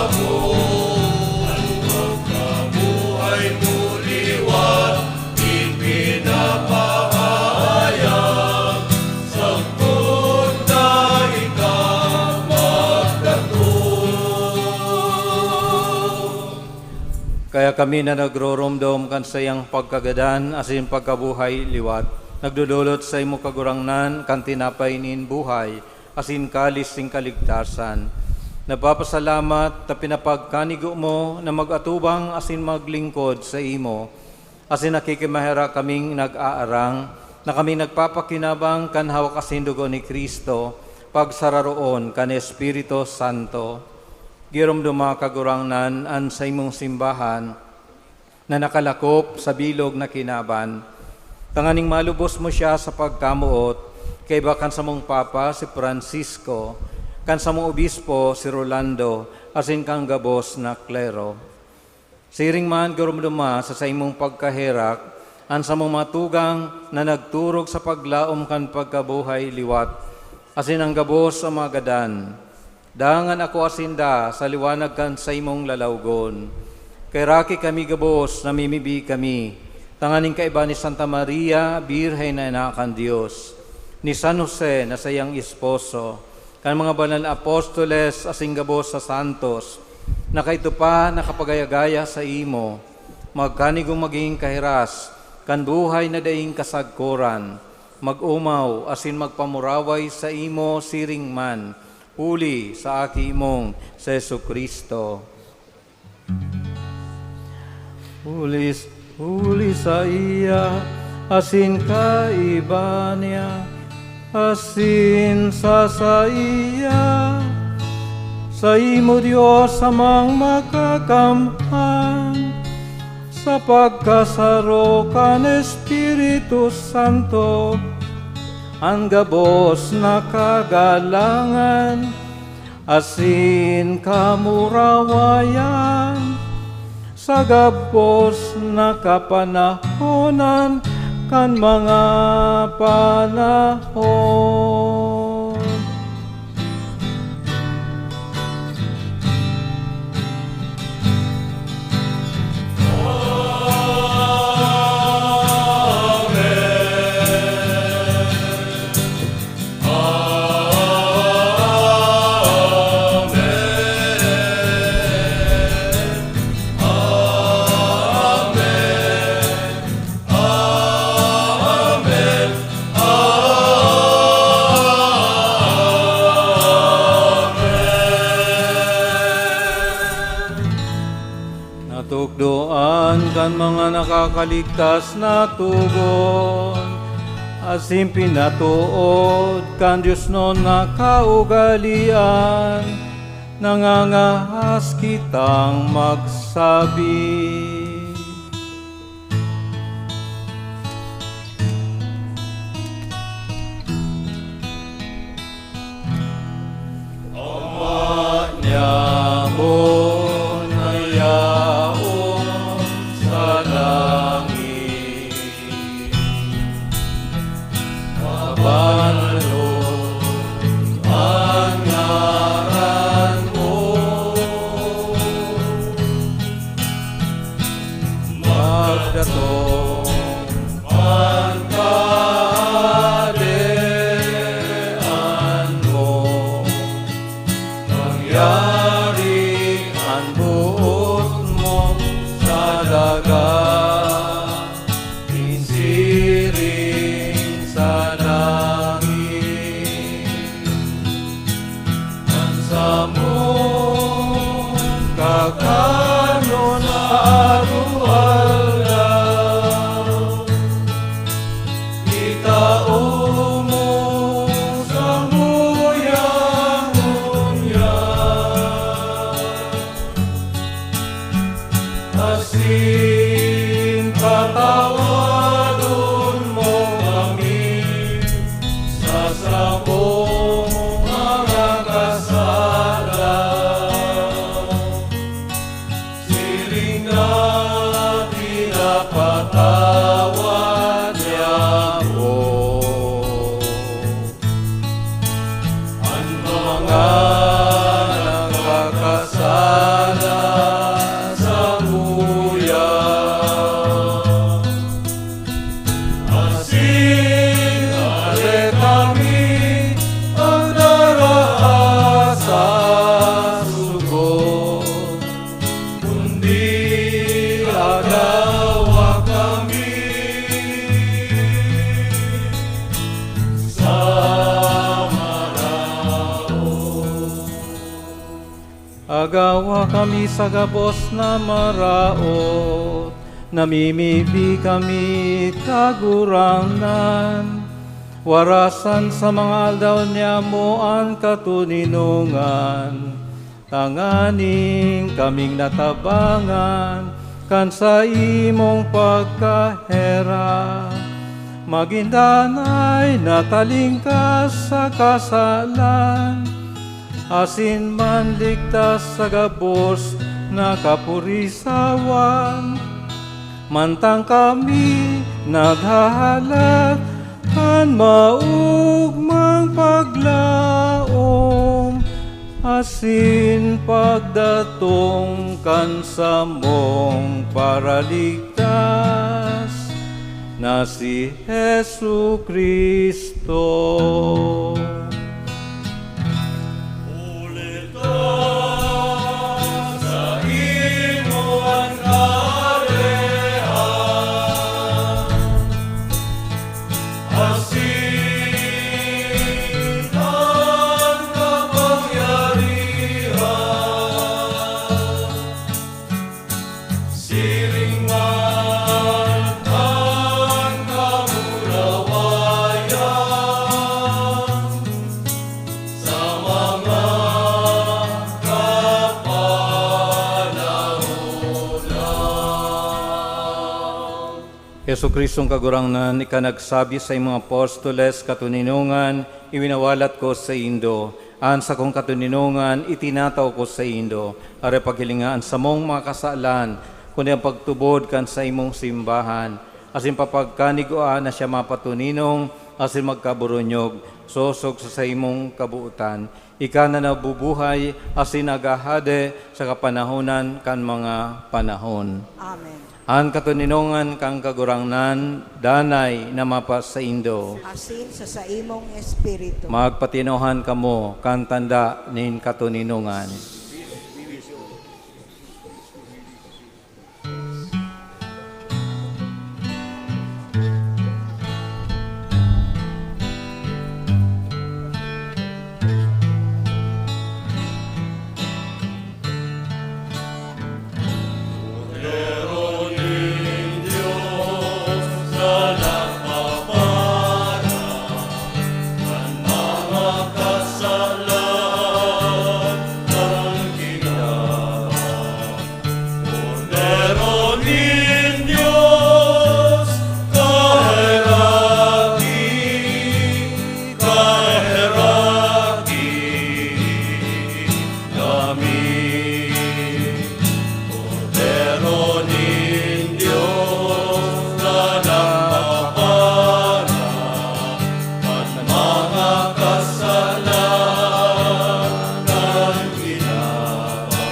ako. An pagkabuhay mo liwat, ipinapahayag, sagkod na ika magdakop. Kaya kami na nagroromdom kan saiyang pagkagadan asin pagkabuhay liwat, nagdodolot saimo, Kagurangnan, kan tinapay nin buhay asin kalis nin kaligtasan. Nagpapasalamat ta pinapagkanigo mo na mag-atubang asin maglingkod saimo, asin nakikimaherak kaming nag-aarang na kami nagpapakinabang kan hawak asin dugo ni Cristo, pagsararoon kan Espiritu Santo. Giromdoma, Kagurangnan, an saimong simbahan na nakalakop sa bilog na kinaban, tanganing malubos mo siya sa pagkamoot, kaiba kan samong Papa, si Francisco, kan samong Obispo, si Rolando, asin kan gabos na klero. Siring man, giromdoma sa saimong pagkaherak an samong mga tugang na nagturog sa paglaom kan pagkabuhay liwat, asin an gabos sa mga gadan. Dangan akoa sinda sa liwanag kan saimong lalawgon. Kaheraki kami gabos, namimibi kami, tanganing kaiba ni Santa Maria, Birhen na ina kan Dios, ni San Jose na saiyang esposo, kan mga banal na apostoles asin gabos sa santos, na kaidto pa nakapagaya-gaya saimo, magkanigong magin kahiras kan buhay na daing kasagkoran, mag-omaw asin magpamuraway saimo siring man, huli sa Aki mong si Jesu-Cristo. Huli, huli saiya, asin kaiba niya, asin sa saiya, saimo, Dios Amang Makakamhan, sa pagkasaro kan Espiritu Santo, an gabos na kagalangan asin kamurawayan sa gabos na kapanahonan kan mga panahon. Natukdoan kan mga nakakaligtas na tugon, asin pinatood kan diosnon na kaugalean, nangangahas kitang magsabi. Ama nyamo na yaon sa langit, mabanalon an ngaran mo. Nagawa kami sa gabos na maraot, namimibi kami, Kagurangnan. Warasan sa mga aldaw niamo an katoninongan, tanganing kaming natabangan kan saimong pagkaherak, magin danay na talingkas sa kasalan, asin manligtas sa gabos na kapurisawan. Mantang kami naghahalat kan maogmang paglaom asin pagdatong kan samong Paraligtas na si Jesu-Cristo. Huli ta saimo an kaarohan, asin an kapangyarihan. Siring man an kamurawayan sa mga kapanahonan. Jesu-Cristong Kagurangnan, ika nagsabi sa imong apostoles, "Katoninongan, iwinawalat ko saindo." An sakong katoninongan itinatao ko saindo, aroy paghilinga an samong mga kasalan, kundi an pagtubod kan saimong simbahan, asin papagkanigua na siya mapatoninong asin magkaburunyog, sosog sa saimong kabotan. Ika na nabubuhay asin naghahade sa kapanahonan kan mga panahon. Amen. An katoninongan kan Kagurangnan danay na mapasaindo. Asin sa saimong espiritu. Magpatinohan kamo kan tanda nin katoninongan. Kordero nin Dios na nagpapara kan mga kasalan kan kinaban. Kordero nin Dios, kaheraki, kaheraki kami. Kordero nin Dios na nagpapara kan mga kasalan kan kinaban.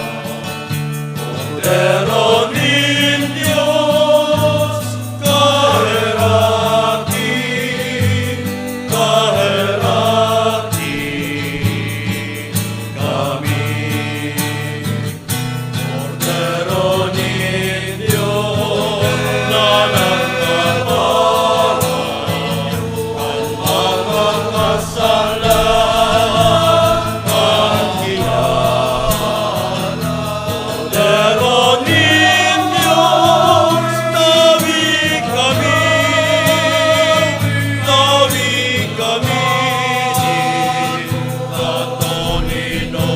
Kordero nin Dios, kaheraki, kaheraki kami. Kordero nin Dios na nagpapara kan mga kasalan kan kinaban. Kordero nin Dios, tabi kami, tabi kami nin katoninongan.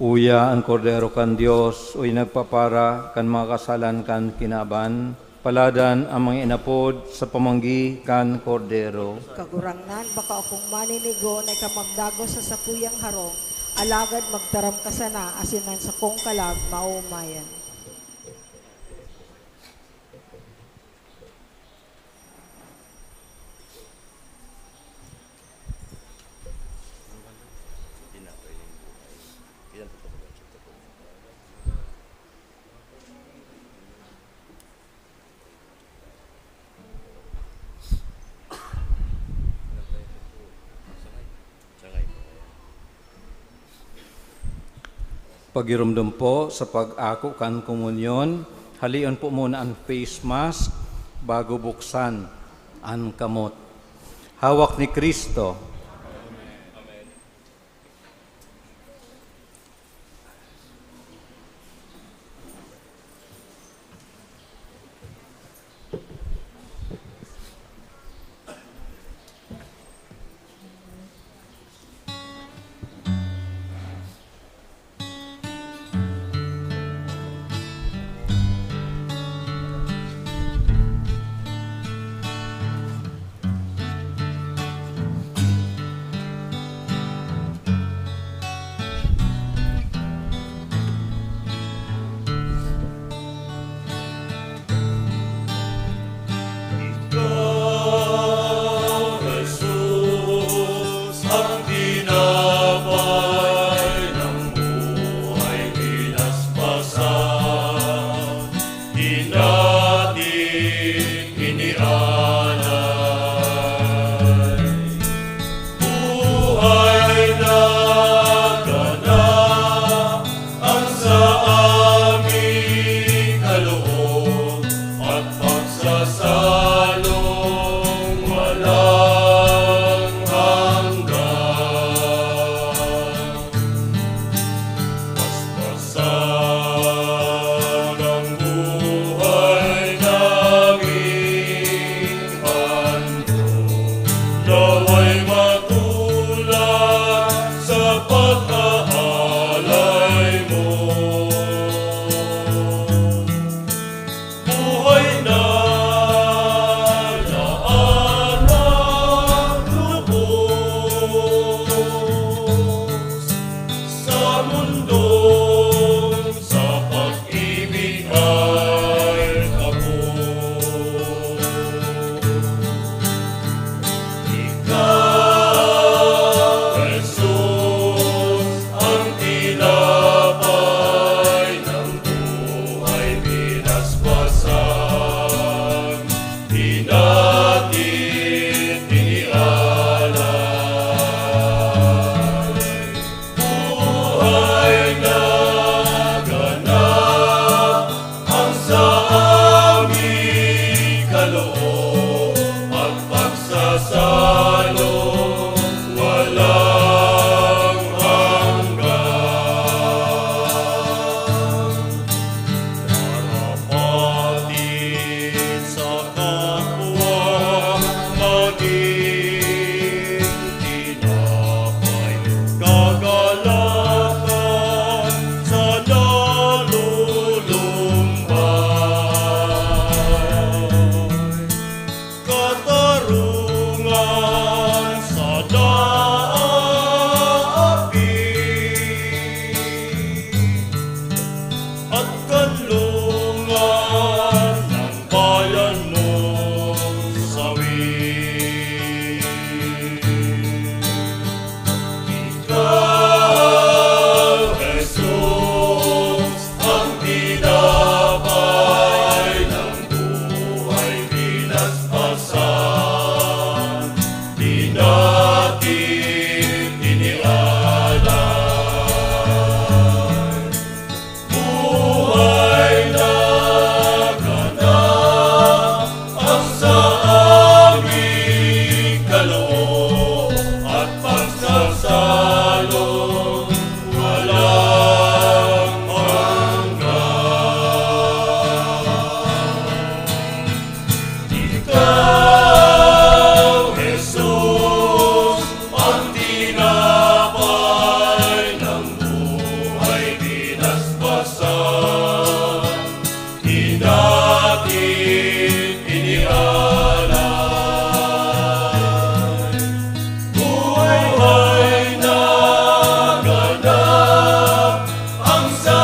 Uya an Kordero kan Dios, uya nagpapara kan mga kasalan kan kinaban. Paladan an mga inapod sa pamanggi kan Kordero. Kagurangnan, bako akong maninigo na ika magdagos sa sapuyang harong, alagad magtaram ka sana asin an sakong kalag maomayan. Pagiromdom po sa pag-ako kan komunyon, haleon po muna an face mask bago buksan an kamot. Hawak ni Kristo. Ikaw, Jesus, ang tinapay ng buhay pinaspasan, di natin inialay. Buhay na ganap ang sa aming kaloob at pagsasalong walang hanggan. Paspasan ang buhay naming handog, naway matulad sa pag-aalay mo. Buhay na, na anak lubos sa mundong sa pag-ibig ay kapos. Ikaw, Jesus, ang tinapay ng buhay pinaspasan, di natin inialay. Buhay na ganap ang sa aming kaloob at pagsasalong walang hanggan. Narapati sa kapwa maging tinapay, kagalakan sa nalulumbay, katarungan sa naaapit, at kanlungan ng bayan mong sawi. Ikaw, Jesus, ang tinapay ng buhay pinaspasan, di natin inialay. Buhay na ganap ang sa aming kaloob at pagsasalong walang hanggan. Ikaw, Jesus, ang tinapay ng buhay pinaspasan, di natin inialay. Buhay na ganap ang sa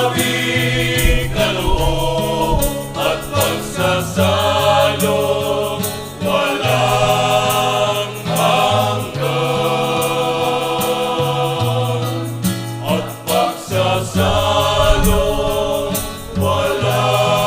aming kaloob at pagsasalong walang hanggan, at pagsasalong walang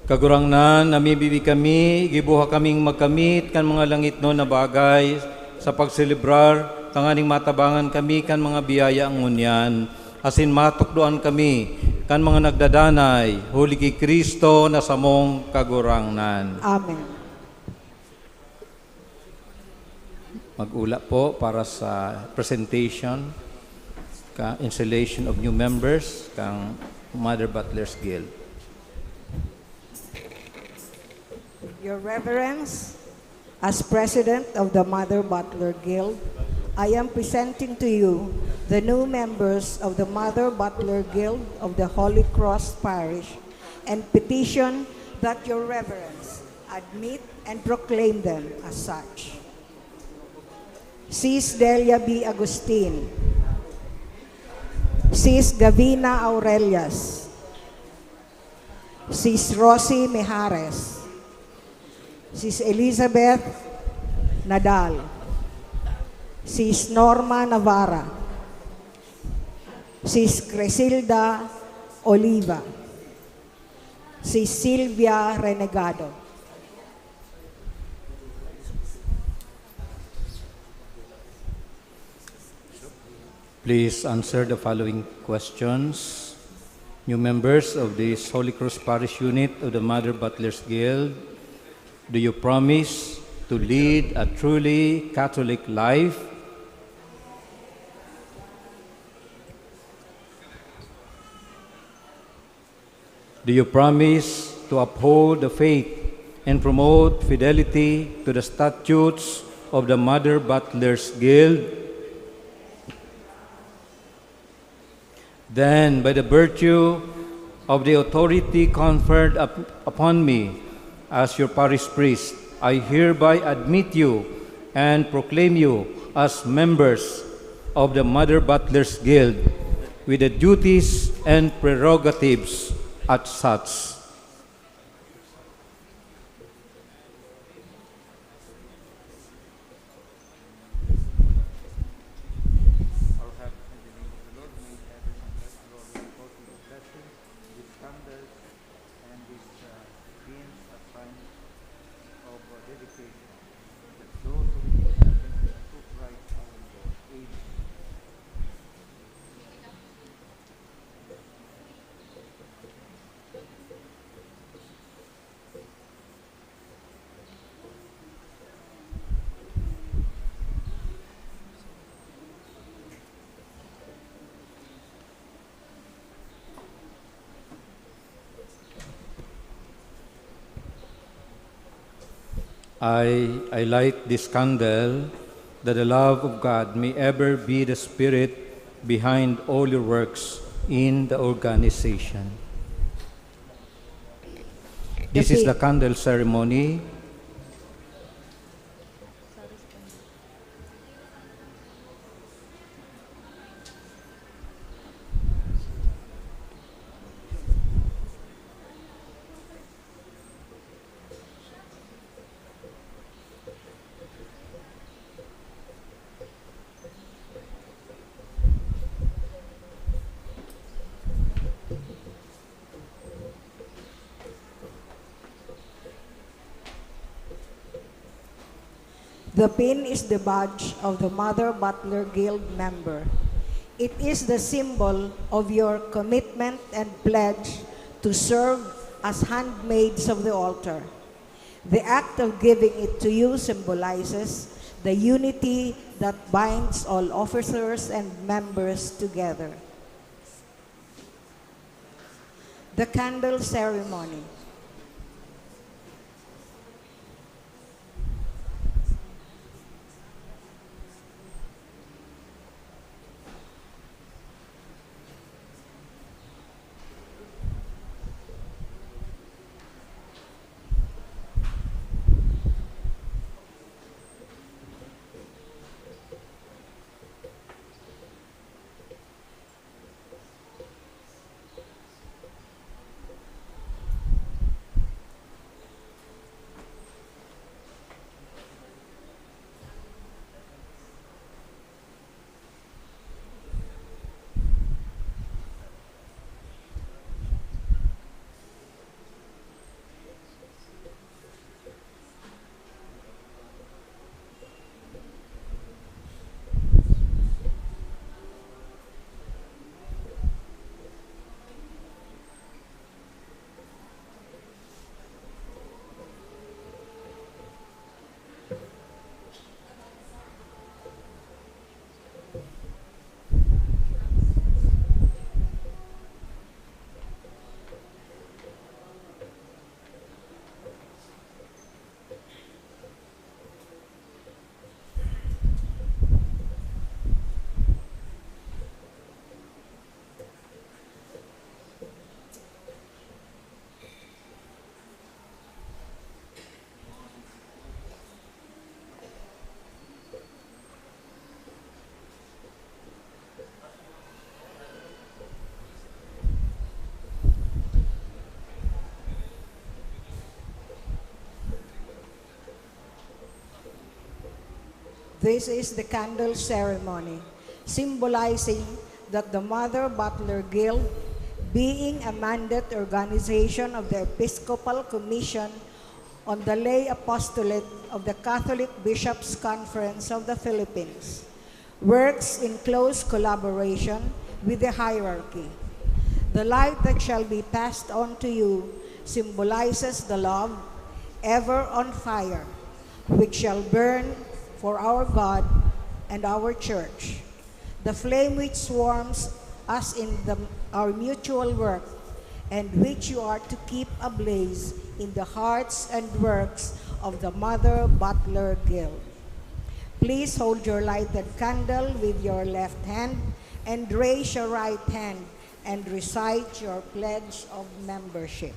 Kagurangnan, namimibi kami, gibuha kaming magkamit kan mga langitnon na bagay sa pagselebrar, tanganing matabangan kami kan mga biyaya ngunyan, asin matukdoan kami kan mga nagdadanay, huli ki Cristo na samong Kagurangnan. Amen. Mag-ula po para sa presentation ka installation of new members kang Mother Butler's Guild. Your Reverence, as President of the Mother Butler Guild, I am presenting to you the new members of the Mother Butler Guild of the Holy Cross Parish and petition that Your Reverence admit and proclaim them as such. Sis Delia B. Agustin, Sis Gavina Aurelias, Sis Rosie Mejares, Sis Elizabeth Nadal, Sis Norma Navarra, Sis Cresilda Oliva, Sis Silvia Renegado. Please answer the following questions. New members of this Holy Cross Parish Unit of the Mother Butler's Guild, do you promise to lead a truly Catholic life? Do you promise to uphold the faith and promote fidelity to the statutes of the Mother Butler's Guild? Then, by the virtue of the authority conferred up-, upon me as your parish priest, I hereby admit you and proclaim you as members of the Mother Butler's Guild with the duties and prerogatives as such. Our help in the name of the Lord, may heaven and earth glory and fortune and blessing, with thunders and with, uh, winds as signs of, uh, dedication, that those who receive heaven through Christ our Lord. Amen. I, I light this candle that the love of God may ever be the spirit behind all your works in the organization. This is the candle ceremony. The pin is the badge of the Mother Butler Guild member. It is the symbol of your commitment and pledge to serve as handmaids of the altar. The act of giving it to you symbolizes the unity that binds all officers and members together. The candle ceremony. This is the candle ceremony, symbolizing that the Mother Butler Guild, being a mandate organization of the Episcopal Commission on the Lay Apostolate of the Catholic Bishops' Conference of the Philippines, works in close collaboration with the hierarchy. The light that shall be passed on to you symbolizes the love ever on fire, which shall burn for our God and our church. The flame which warms us in the, our mutual work, and which you are to keep ablaze in the hearts and works of the Mother Butler Guild. Please hold your lighted candle with your left hand and raise your right hand and recite your pledge of membership.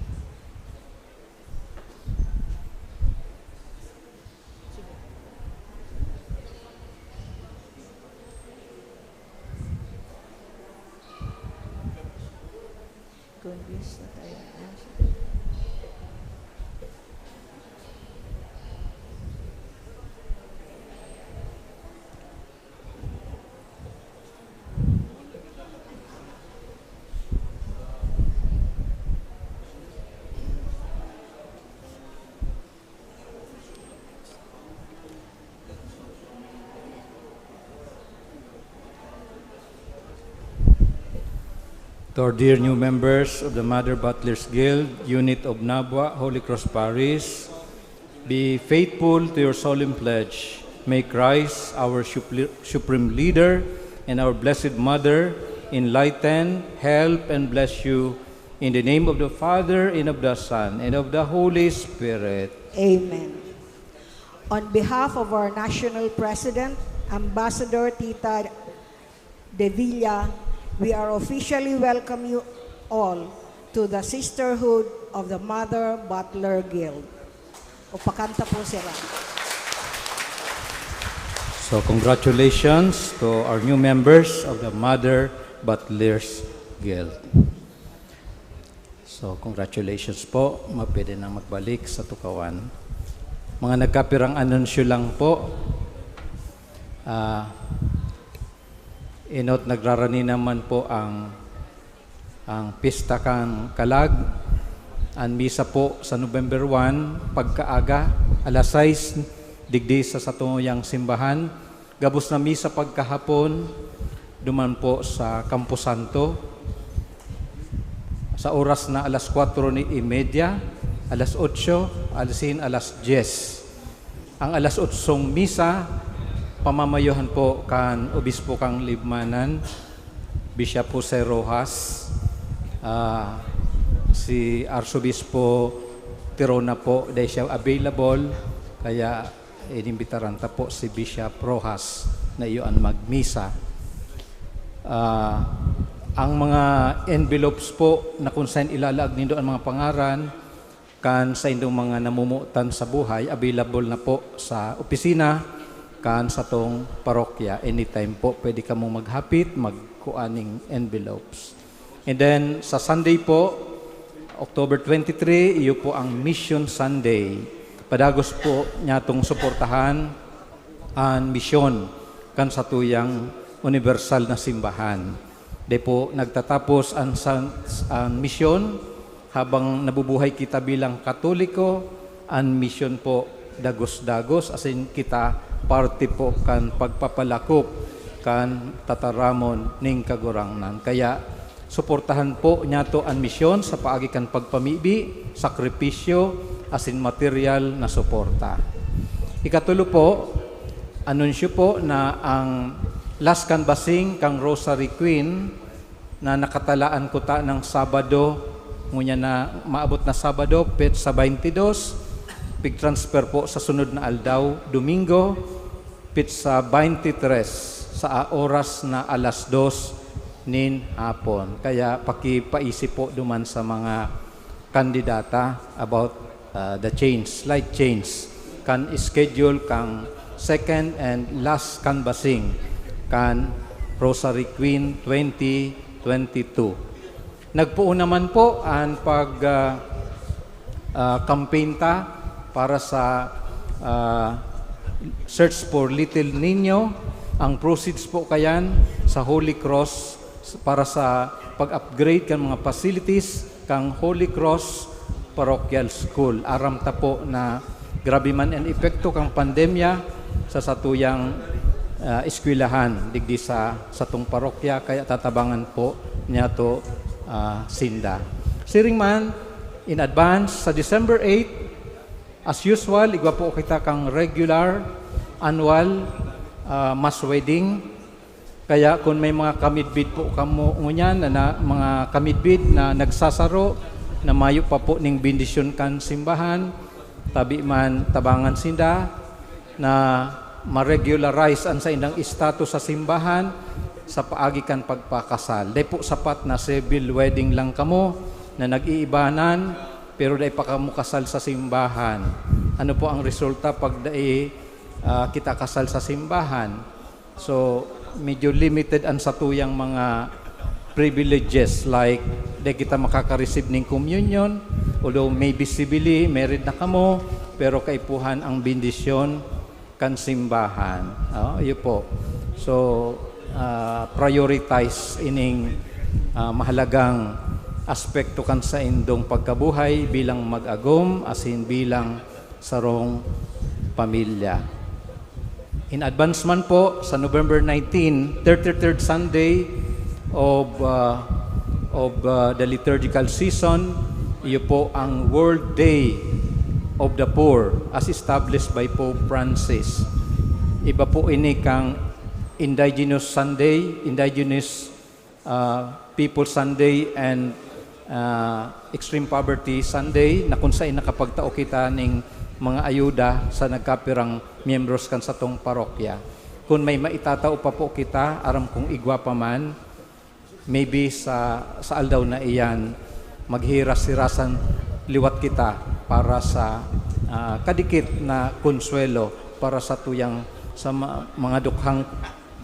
To our dear new members of the Mother Butlers Guild, Unit of Nabua, Holy Cross Parish, be faithful to your solemn pledge. May Christ, our supli-, Supreme Leader, and our Blessed Mother enlighten, help, and bless you in the name of the Father, and of the Son, and of the Holy Spirit. Amen. On behalf of our National President, Ambassador Tita De Villa, we are officially welcome you all to the Sisterhood of the Mother Butler Guild. O, pakanta po sila. So, congratulations to our new members of the Mother Butlers Guild. So, congratulations po. Mapwede nang magbalik sa tukawan. Mga nagkapirang anunsyo lang po. Ah, enot nagrarani naman po ang, ang Pista kan Kalag. An misa po sa November one, pagkaaga, alas sais, digdi sa satuyang simbahan. Gabos na misa pagkahapon, duman po sa Camposanto. Sa oras na alas kwatro ni y media, alas otso, alisin alas dyes. Ang alas otsong misa, pamamayohan po kan Obispo kan Libmanan, Bishop Jose Rojas. Ah, si Arsobispo Tirona po, dai siya available, kaya inimbitaran ta po si Bishop Rojas na iyo an magmisa. Ah, ang mga envelopes po na kung saan ilalaag nindo ang mga pangaran kan saindong mga namumutan sa buhay, available na po sa opisina kan satong parokya. Anytime po, pwede kamong maghapit, magkua ning envelopes. And then, sa Sunday po, October twenty-three, iyo po ang Mission Sunday. Padagos po niyatong suportahan an misyon kan satuyang unibersal na simbahan. Dai po nagtatapos an san-, an misyon habang nabubuhay kita bilang Katoliko, an misyon po dagos-dagos, asin kita parte po kan pagpapalakop kan tataramon ning Kagurangnan. Kaya, suportahan po niyato an misyon sa paagi kan pagpamibi, sakripisyo, asin material na suporta. Ikatulo po, anunsyo po na ang last canvassing kan Rosary Queen na nakatalaan kuta ng Sabado, ngunyan na maabot na Sabado, petsa twenty-two, pig-transfer po sa sunod na aldaw, Domingo, petsa twenty-three, sa oras na alas dos nin hapon. Kaya pakipaisip po duman sa mga kandidata about, uh, the change, slight change, kan schedule kan second and last canvassing kan Rosary Queen twenty twenty-two. Nagpoon naman po an pag, ah, ah, campaign ta para sa, ah, Search for Little Niño. Ang proceeds po kayan sa Holy Cross para sa pag-upgrade kan mga facilities kan Holy Cross Parochial School. Aram ta po na grabe man an epekto kan pandemya sa satuyang, ah, eskwelahan digdi sa satong parokya, kaya tatabangan po niyato, ah, sinda. Siring man, in advance, sa December eight, as usual, igwa po kita kang regular annual, ah, mass wedding. Kaya kun may mga kamidbid po kamo ngunyan na, na, mga kamidbid na nagsasaro, na mayo pa po ning bendisyon kan simbahan, tabi man tabangan sinda na ma-regularize an saindang estatus sa simbahan sa paagi kan pagpakasal. Dai po sapat na civil wedding lang kamo na nag-iibanan, pero dai pa kamo kasal sa simbahan. Ano po ang resulta pag dai, ah, kita kasal sa simbahan? So, medyo limited an satuyang mga privileges, like, dai kita makaka-receive ning communion, although maybe civilly married na kamo, pero kaipuhan ang bendisyon kan simbahan. Oh, iyo po. So, ah, prioritize ining, ah, mahalagang aspekto kan saindong pagkabuhay bilang mag-agom asin bilang sarong pamilya. In advance man po, sa November nineteen, thirty-third Sunday of, ah, of, ah, the liturgical season, iyo po ang World Day of the Poor as established by Pope Francis. Iba po ini kang Indigenous Sunday, Indigenous ah, People's Sunday and, ah, Extreme Poverty Sunday, na kun saen nakapagtao kita ning mga ayuda sa nagkapirang miyembros kan satong parokya. Kun may maitatao pa po kita, aram kong igwa pa man, maybe sa, sa aldaw na iyan, maghiras-hirasan liwat kita para sa, ah, kadikit na konsuwelo para sa tuyang, sa ma-, mga dukhang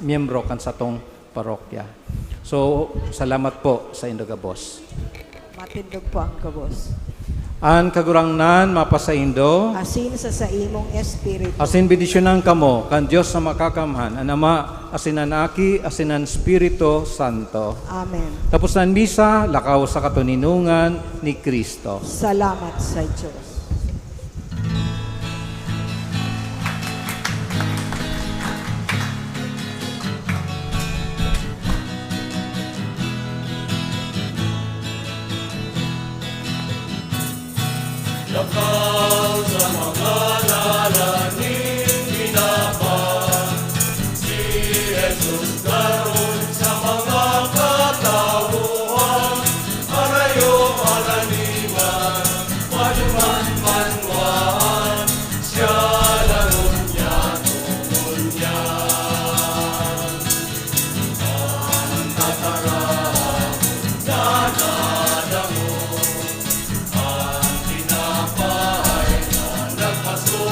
miyembro kan satong parokya. So, salamat po saindo gabos. Matindog po ang gabos. An Kagurangnan mapasaindo. Asin sa saimong espiritu. Asin bendisyonan kamo kan Dios na Makakamhan, an Ama, asin an Aki, asin an Espiritu Santo. Amen. Tapos na an misa, lakaw sa katoninongan ni Cristo. Salamat sa Dios. Lakaw sa mga lalaning ginapa, si Jesus daron sa mga katawohan, harayo, haraniman, panuman, manwaan, siya daron niya, tungkol niya. An tataram na nadangog, an tinapay na nagpasko,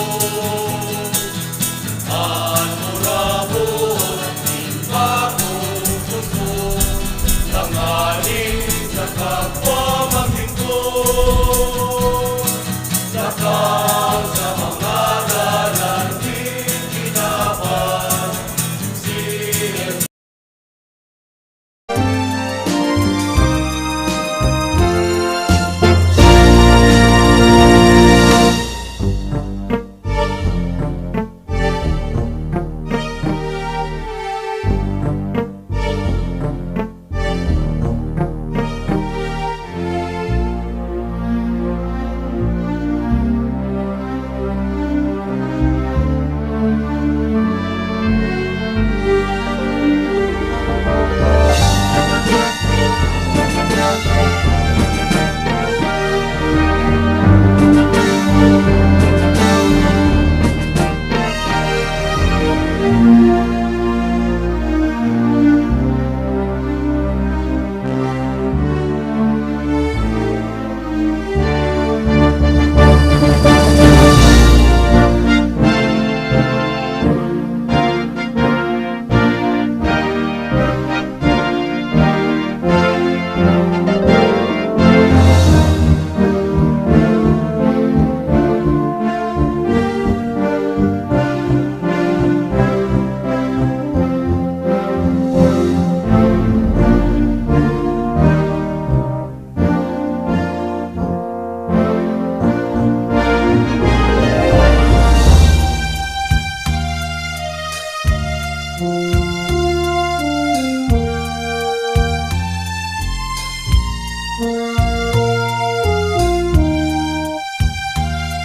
an burabod nin bako